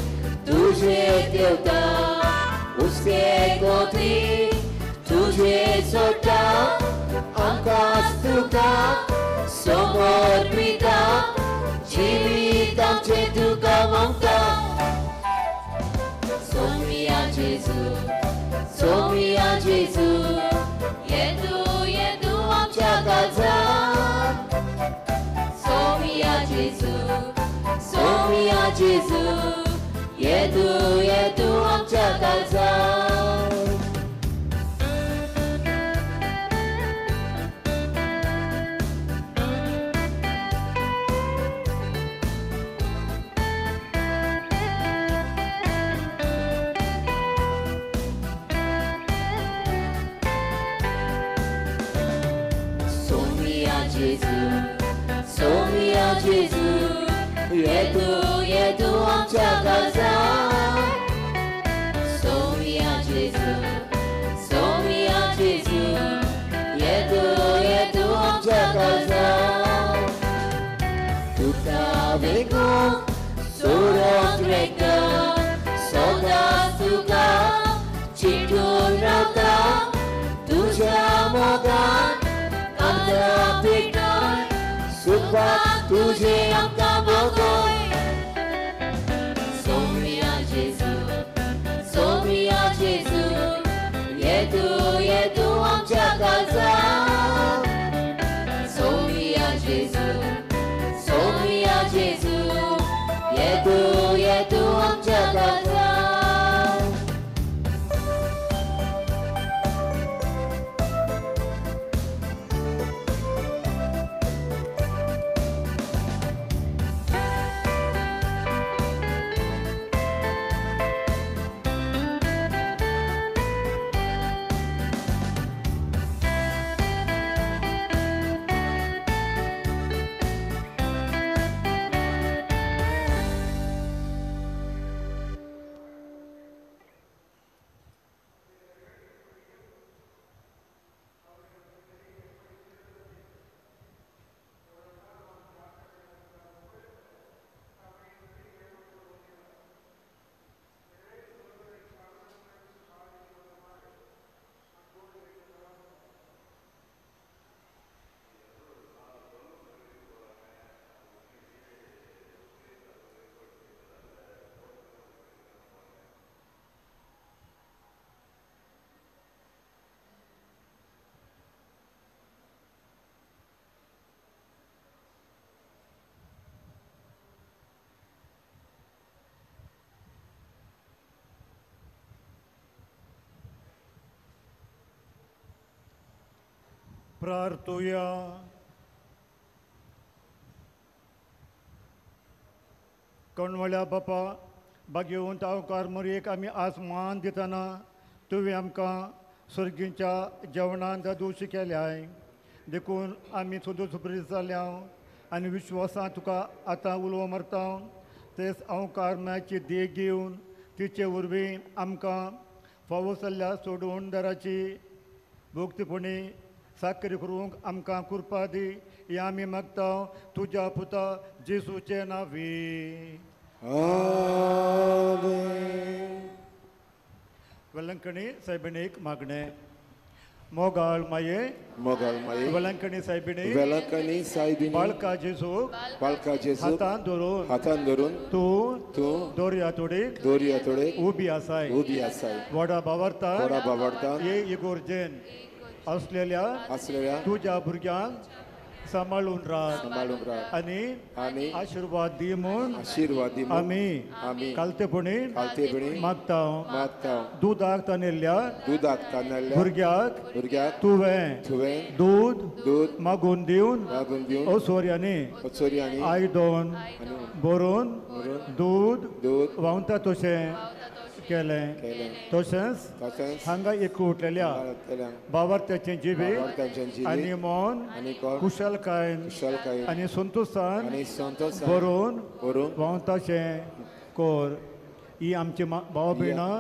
S10: तुझे देवता, उसके गोत्री तुझे सोडटा, आमकां तुका समर्पिता, जिवीत आमचें तुका मागता. सोमिया जेजू, सोमिया जेजू, ये तूं आमच्या काळजांत. सोमिया जेजू, सोमिया जेजू, ये तूं आमच्या काळजांत. सोमिया जेजू, सोमिया जेजू, ये तूं आमच्या काळजांत. सोमिया जेजू, सोमिया जेजू, ये तूं आमच्या काळजांत. तुका वेगूंक सोडूंक मेळटा, सदांच तुका चिटून रावता. तुज्या मोगान आमकां पेटय, सुखाक तुजें आमकां भोगय. सोमिया जेजू, सोमिया जेजू, ये तूं आमच्या काळजांत. सोमिया जेजू, सोमिया जेजू, ये तूं आमच्या काळजांत.
S4: प्रार्थुया. कणवळ्या बापा, बागेवन तावकार मोरयेक आमी आज मान दितना तुवें आमकां सर्गीच्या जेवणान दोशी केल्याय, देखून आमी सुद्दां सुप्रीत जाल्या आनी विश्वासान तुका आतां उलोवं मारता. तेच अवकार मायाची देख घेवन तिचे वरवीं आमकां फावो जाल्ल्या सोडवणदाराची भोक्तीपणी साकर करूंक आमकां कृपा दी, हें आमी मागता तुज्या पुता जेजूचे नांवी.
S3: आमेन.
S4: वेलंकणी सायबिणीक मागणें. मोगाळ माये,
S3: मोगाळ माये,
S4: वेलंकणी सायबिणी,
S3: वेलंकणी सायबिणी,
S4: बाळका जेजू,
S3: बाळका जेजू
S4: हातान धरून,
S3: हातान धरून
S4: तूं
S3: तूं
S4: दोरया तोडीक
S3: दोरया तोडीक
S4: उबी आसाय
S3: उबी आसाय
S4: व्हडा बावरता
S3: व्हडा बावरता
S4: ये इगोर्जेन असलेल्या
S3: असलेल्या
S4: तुज्या भुरग्यांक सांबाळून राख
S3: सांबाळून राख
S4: आनी
S3: आनी
S4: आशिर्वाद दी म्हूण
S3: आशिर्वाद दी म्हूण
S4: आमी
S3: आमी
S4: कालतेपणी
S3: कालतेपणी
S4: मागता
S3: मागता
S4: दुदाक तानेल्ल्या
S3: दुदाक तानेल्ल्या
S4: भुरग्याक
S3: भुरग्याक
S4: तुवें
S3: तुवें
S4: दूद
S3: दूद
S4: मागून दिवन
S3: मागून दिवन
S4: ओसोर्यांनी
S3: ओसोर्यांनी
S4: आयदन भरून दूद
S3: दूद
S4: व्हांवता तशें केलें
S3: केलें
S4: तशेंच
S3: तशेंच
S4: हांगा एकवटलेल्या बावार्थ्याचें जिवीत आनी मन कुशलकायेन
S3: कुशलकायेन
S4: आनी संतोशान
S3: आनी संतोशान
S4: भरून
S3: भरून
S4: व्हांवताशें कर. ही आमची भाव भयणां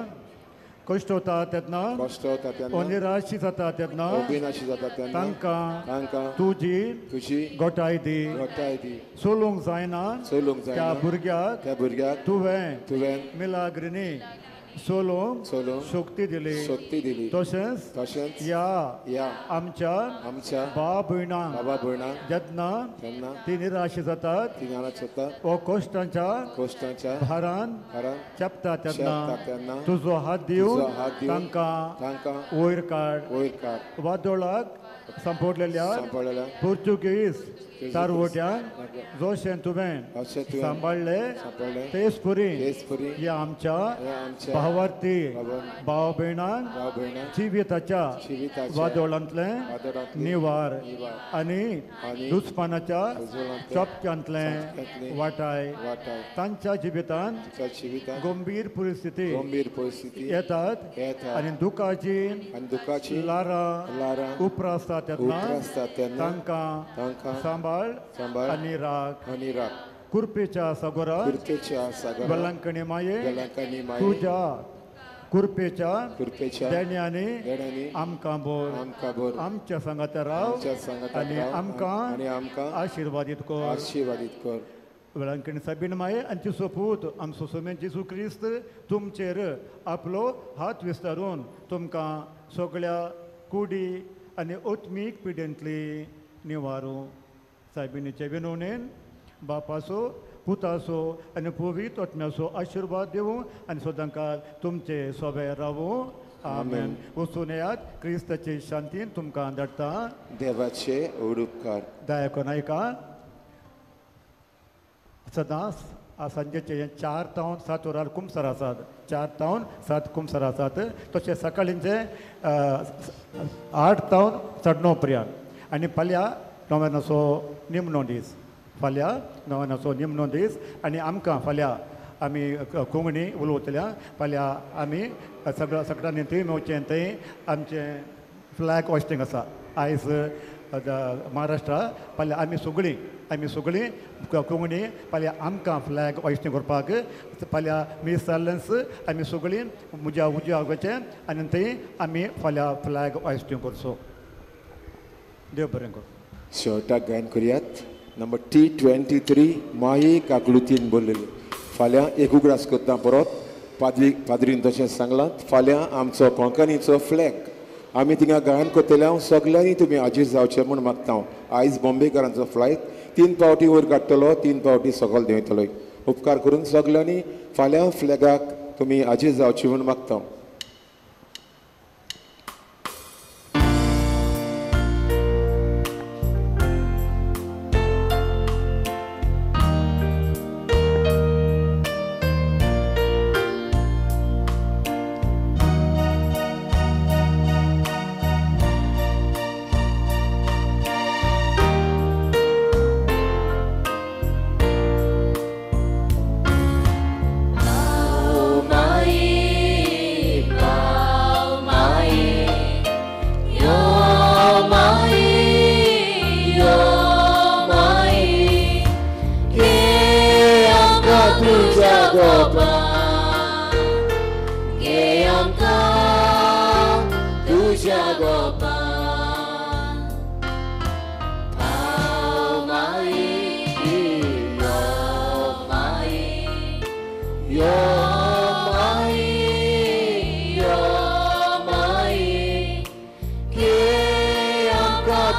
S4: कश्ट वता तेन्ना
S3: कश्ट वता तेन्ना
S4: निराशी जाता तेन्ना
S3: अविनाशी जाता तेन्ना
S4: तांकां
S3: तांकां
S4: तुजी
S3: तुजी
S4: गोठाय दी
S3: गोठाय दी
S4: चलूंक जायना
S3: चलूंक जायना
S4: त्या भुरग्याक
S3: त्या भुरग्याक
S4: तुवें
S3: तुवें
S4: मिलाग्रिनी चलूंक
S3: चलूंक
S4: शक्ती दिली
S3: शक्ती दिली
S4: तशेंच
S3: तशेंच
S4: ह्या
S3: ह्या
S4: आमच्या
S3: आमच्या
S4: भाव भयणांक
S3: बाबा भयणांक
S4: जेन्ना
S3: तेन्ना
S4: ती निराशी जातात
S3: ती निराश जातात
S4: वो कश्टांच्या
S3: कश्टांच्या
S4: भारान
S3: भारान
S4: चेपता तेन्ना
S3: तेन्ना
S4: तुजो हात दिवन
S3: हात दिवन
S4: तांकां
S3: तांकां
S4: वयर काड
S3: वयर काड.
S4: वादोळाक सांपडलेल्या
S3: सांपडलेल्या
S4: पुर्तुगीज तारवट्यांक जशें तुवें सांबाळ्ळें तेच परी ह्या आमच्या भावार्थी भाव भयणांक जिविताच्या वादोळांतलें निवार आनी दुस्मानाच्या चपक्यांतलें वाटाय. तांच्या जिवितांत गंभीर परिस्थिती येतात आनी दुखाची
S3: दुखाची
S4: ल्हारां
S3: ल्हारां
S4: उप्रासता तेन्ना
S3: तेन्ना
S4: तांकां सांबाळ
S3: सांबाळ
S4: आनी राख
S3: आनी राख.
S4: कुरपेच्या सागोरा
S3: कुरपेच्या सागोरा
S4: वेलंकणी माये
S3: वेलंकणी माये
S4: तुज्या कुरपेच्या
S3: कुरपेच्या
S4: देण्यांनी
S3: देण्यांनी
S4: आमकां भर
S3: आमकां भर
S4: आमच्या सांगाता राव
S3: आमच्या सांगाता
S4: आनी आमकां
S3: आनी आमकां
S4: आशिर्वादीत कर
S3: आशिर्वादीत कर.
S4: वेळांकणी साबीन माये आनी तिचो पूत आमचो सोमेन जेजू क्रिस्त तुमचेर आपलो हात विस्तारून तुमकां सगळ्या कुडी आनी आत्मीक पिडेंतली निवारूं. सायबिणीचे विनवणेन बापाचो पुताचो आनी पवित्र आत्म्याचो आशिर्वाद दिवूं आनी सदांकाळ तुमचे सोबे रावूं. आमेन. वचून येयात क्रिस्ताचे शांतीन तुमकां धाडटा.
S3: देवाचे उपकार.
S4: दया करून आयका. सदांच सांजेचे 4 तावन 7 वरार कुमसार आसात 4 तावन 7 कुमसार आसात तशें सकाळींचे 8 तावन 9:30 पर्यंत आनी फाल्यां नव्यानाचो निमणो दीस फाल्यां नव्यानाचो निमणो दीस आनी आमकां फाल्यां आमी कोंकणी उलोवतल्या फाल्यां आमी सगळ्या सगळ्यांनी थंय मेवचें थंय आमचें फ्लॅग हॉस्टिंग आसा आयज महाराष्ट्रा फाल्यां आमी सगळीं कोंकणी फाल्यां आमकां फ्लॅग हॉस्टिंग करपाक फाल्यां मीस जाल्लेंच आमी सगळीं म्हज्या उज्या वचें आनी थंय आमी फाल्यां फ्लॅग हॉस्टिंग करचो. देव बरें करूं.
S3: शेवटाक गायन करुयात नंबर T23 माये काकलुतीन बोल्लेली. फाल्यां एक उगडास करता परत पाद्रीन तशें सांगलां फाल्यां आमचो कोंकणीचो फ्लॅग आमी थिंगा गायन करतले. हांव सगल्यांनी तुमी हाजीर जावचें म्हूण मागता. हांव आयज बॉम्बेकारांचो फ्लायट 3 फावटी वयर काडटलो 3 फावटी सकयल देंवयतलो. उपकार करून सगल्यांनी फाल्यां फ्लॅगाक तुमी हाजीर जावची म्हूण मागता.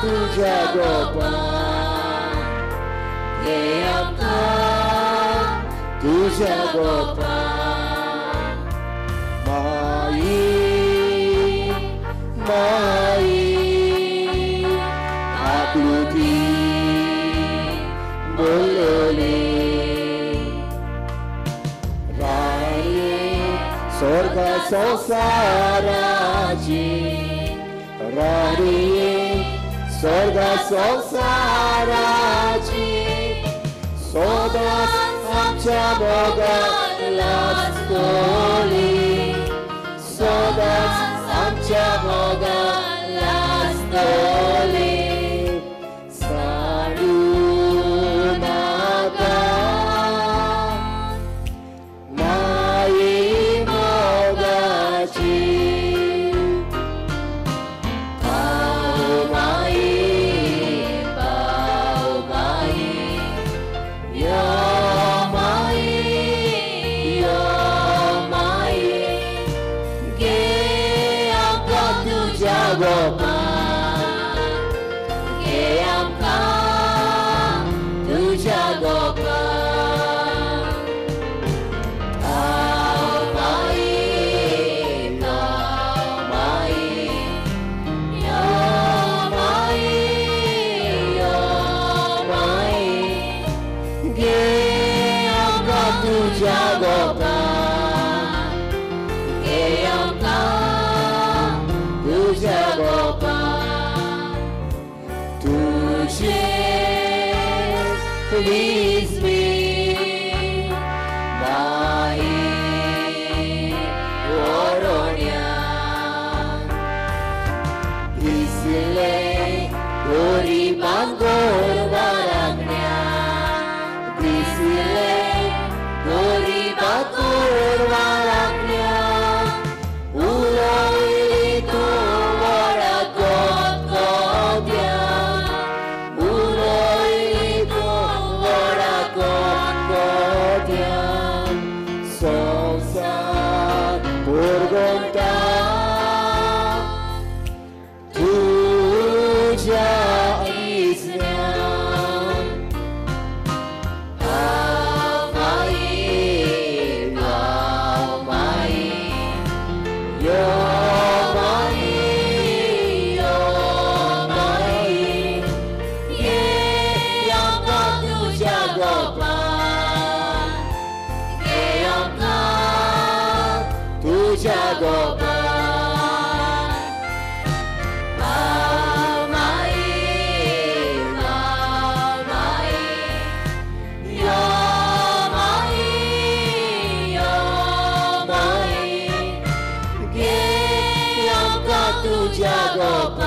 S10: तुझ्या गोपान, घे आमकां तुझ्या
S3: तुझ्या गोपान. माई माई आकृती बोलले राणी स्वर्ग संसाराची राणी स्वर्ग संसाराची सदांच आमच्या मोगान लासतली सदांच आमच्या मोगान लासतली. साडू नाका माई मोगाची पाव माई पाव माई यो माई यो माई गे आमकां तुज्या गोपान गे आमकां तुज्या गोपान. पाव माई पाव माई यो माई यो माई गे आमकां तुज्या गोपान गे आमकां तुज्या गोपान. तुझे विस्मी माई वरोण्या दिसले गरिबांक गोरवां राखण्या दिसले गरिबांक गोरवां राखण्या उलयली तूं व्हडा कोतकोत्या उलयली तूं व्हडा कोतकोत्या. संवसार पुरगुंटा तुझ्या इसल्यान. पाव माई पाव माई यो माई यो माई ये आमकां तुज्या गोपान गे आमकां तुज्या गोपान. पाव माई पाव माई यो माई यो माई गे आमकां तुज्या गोपान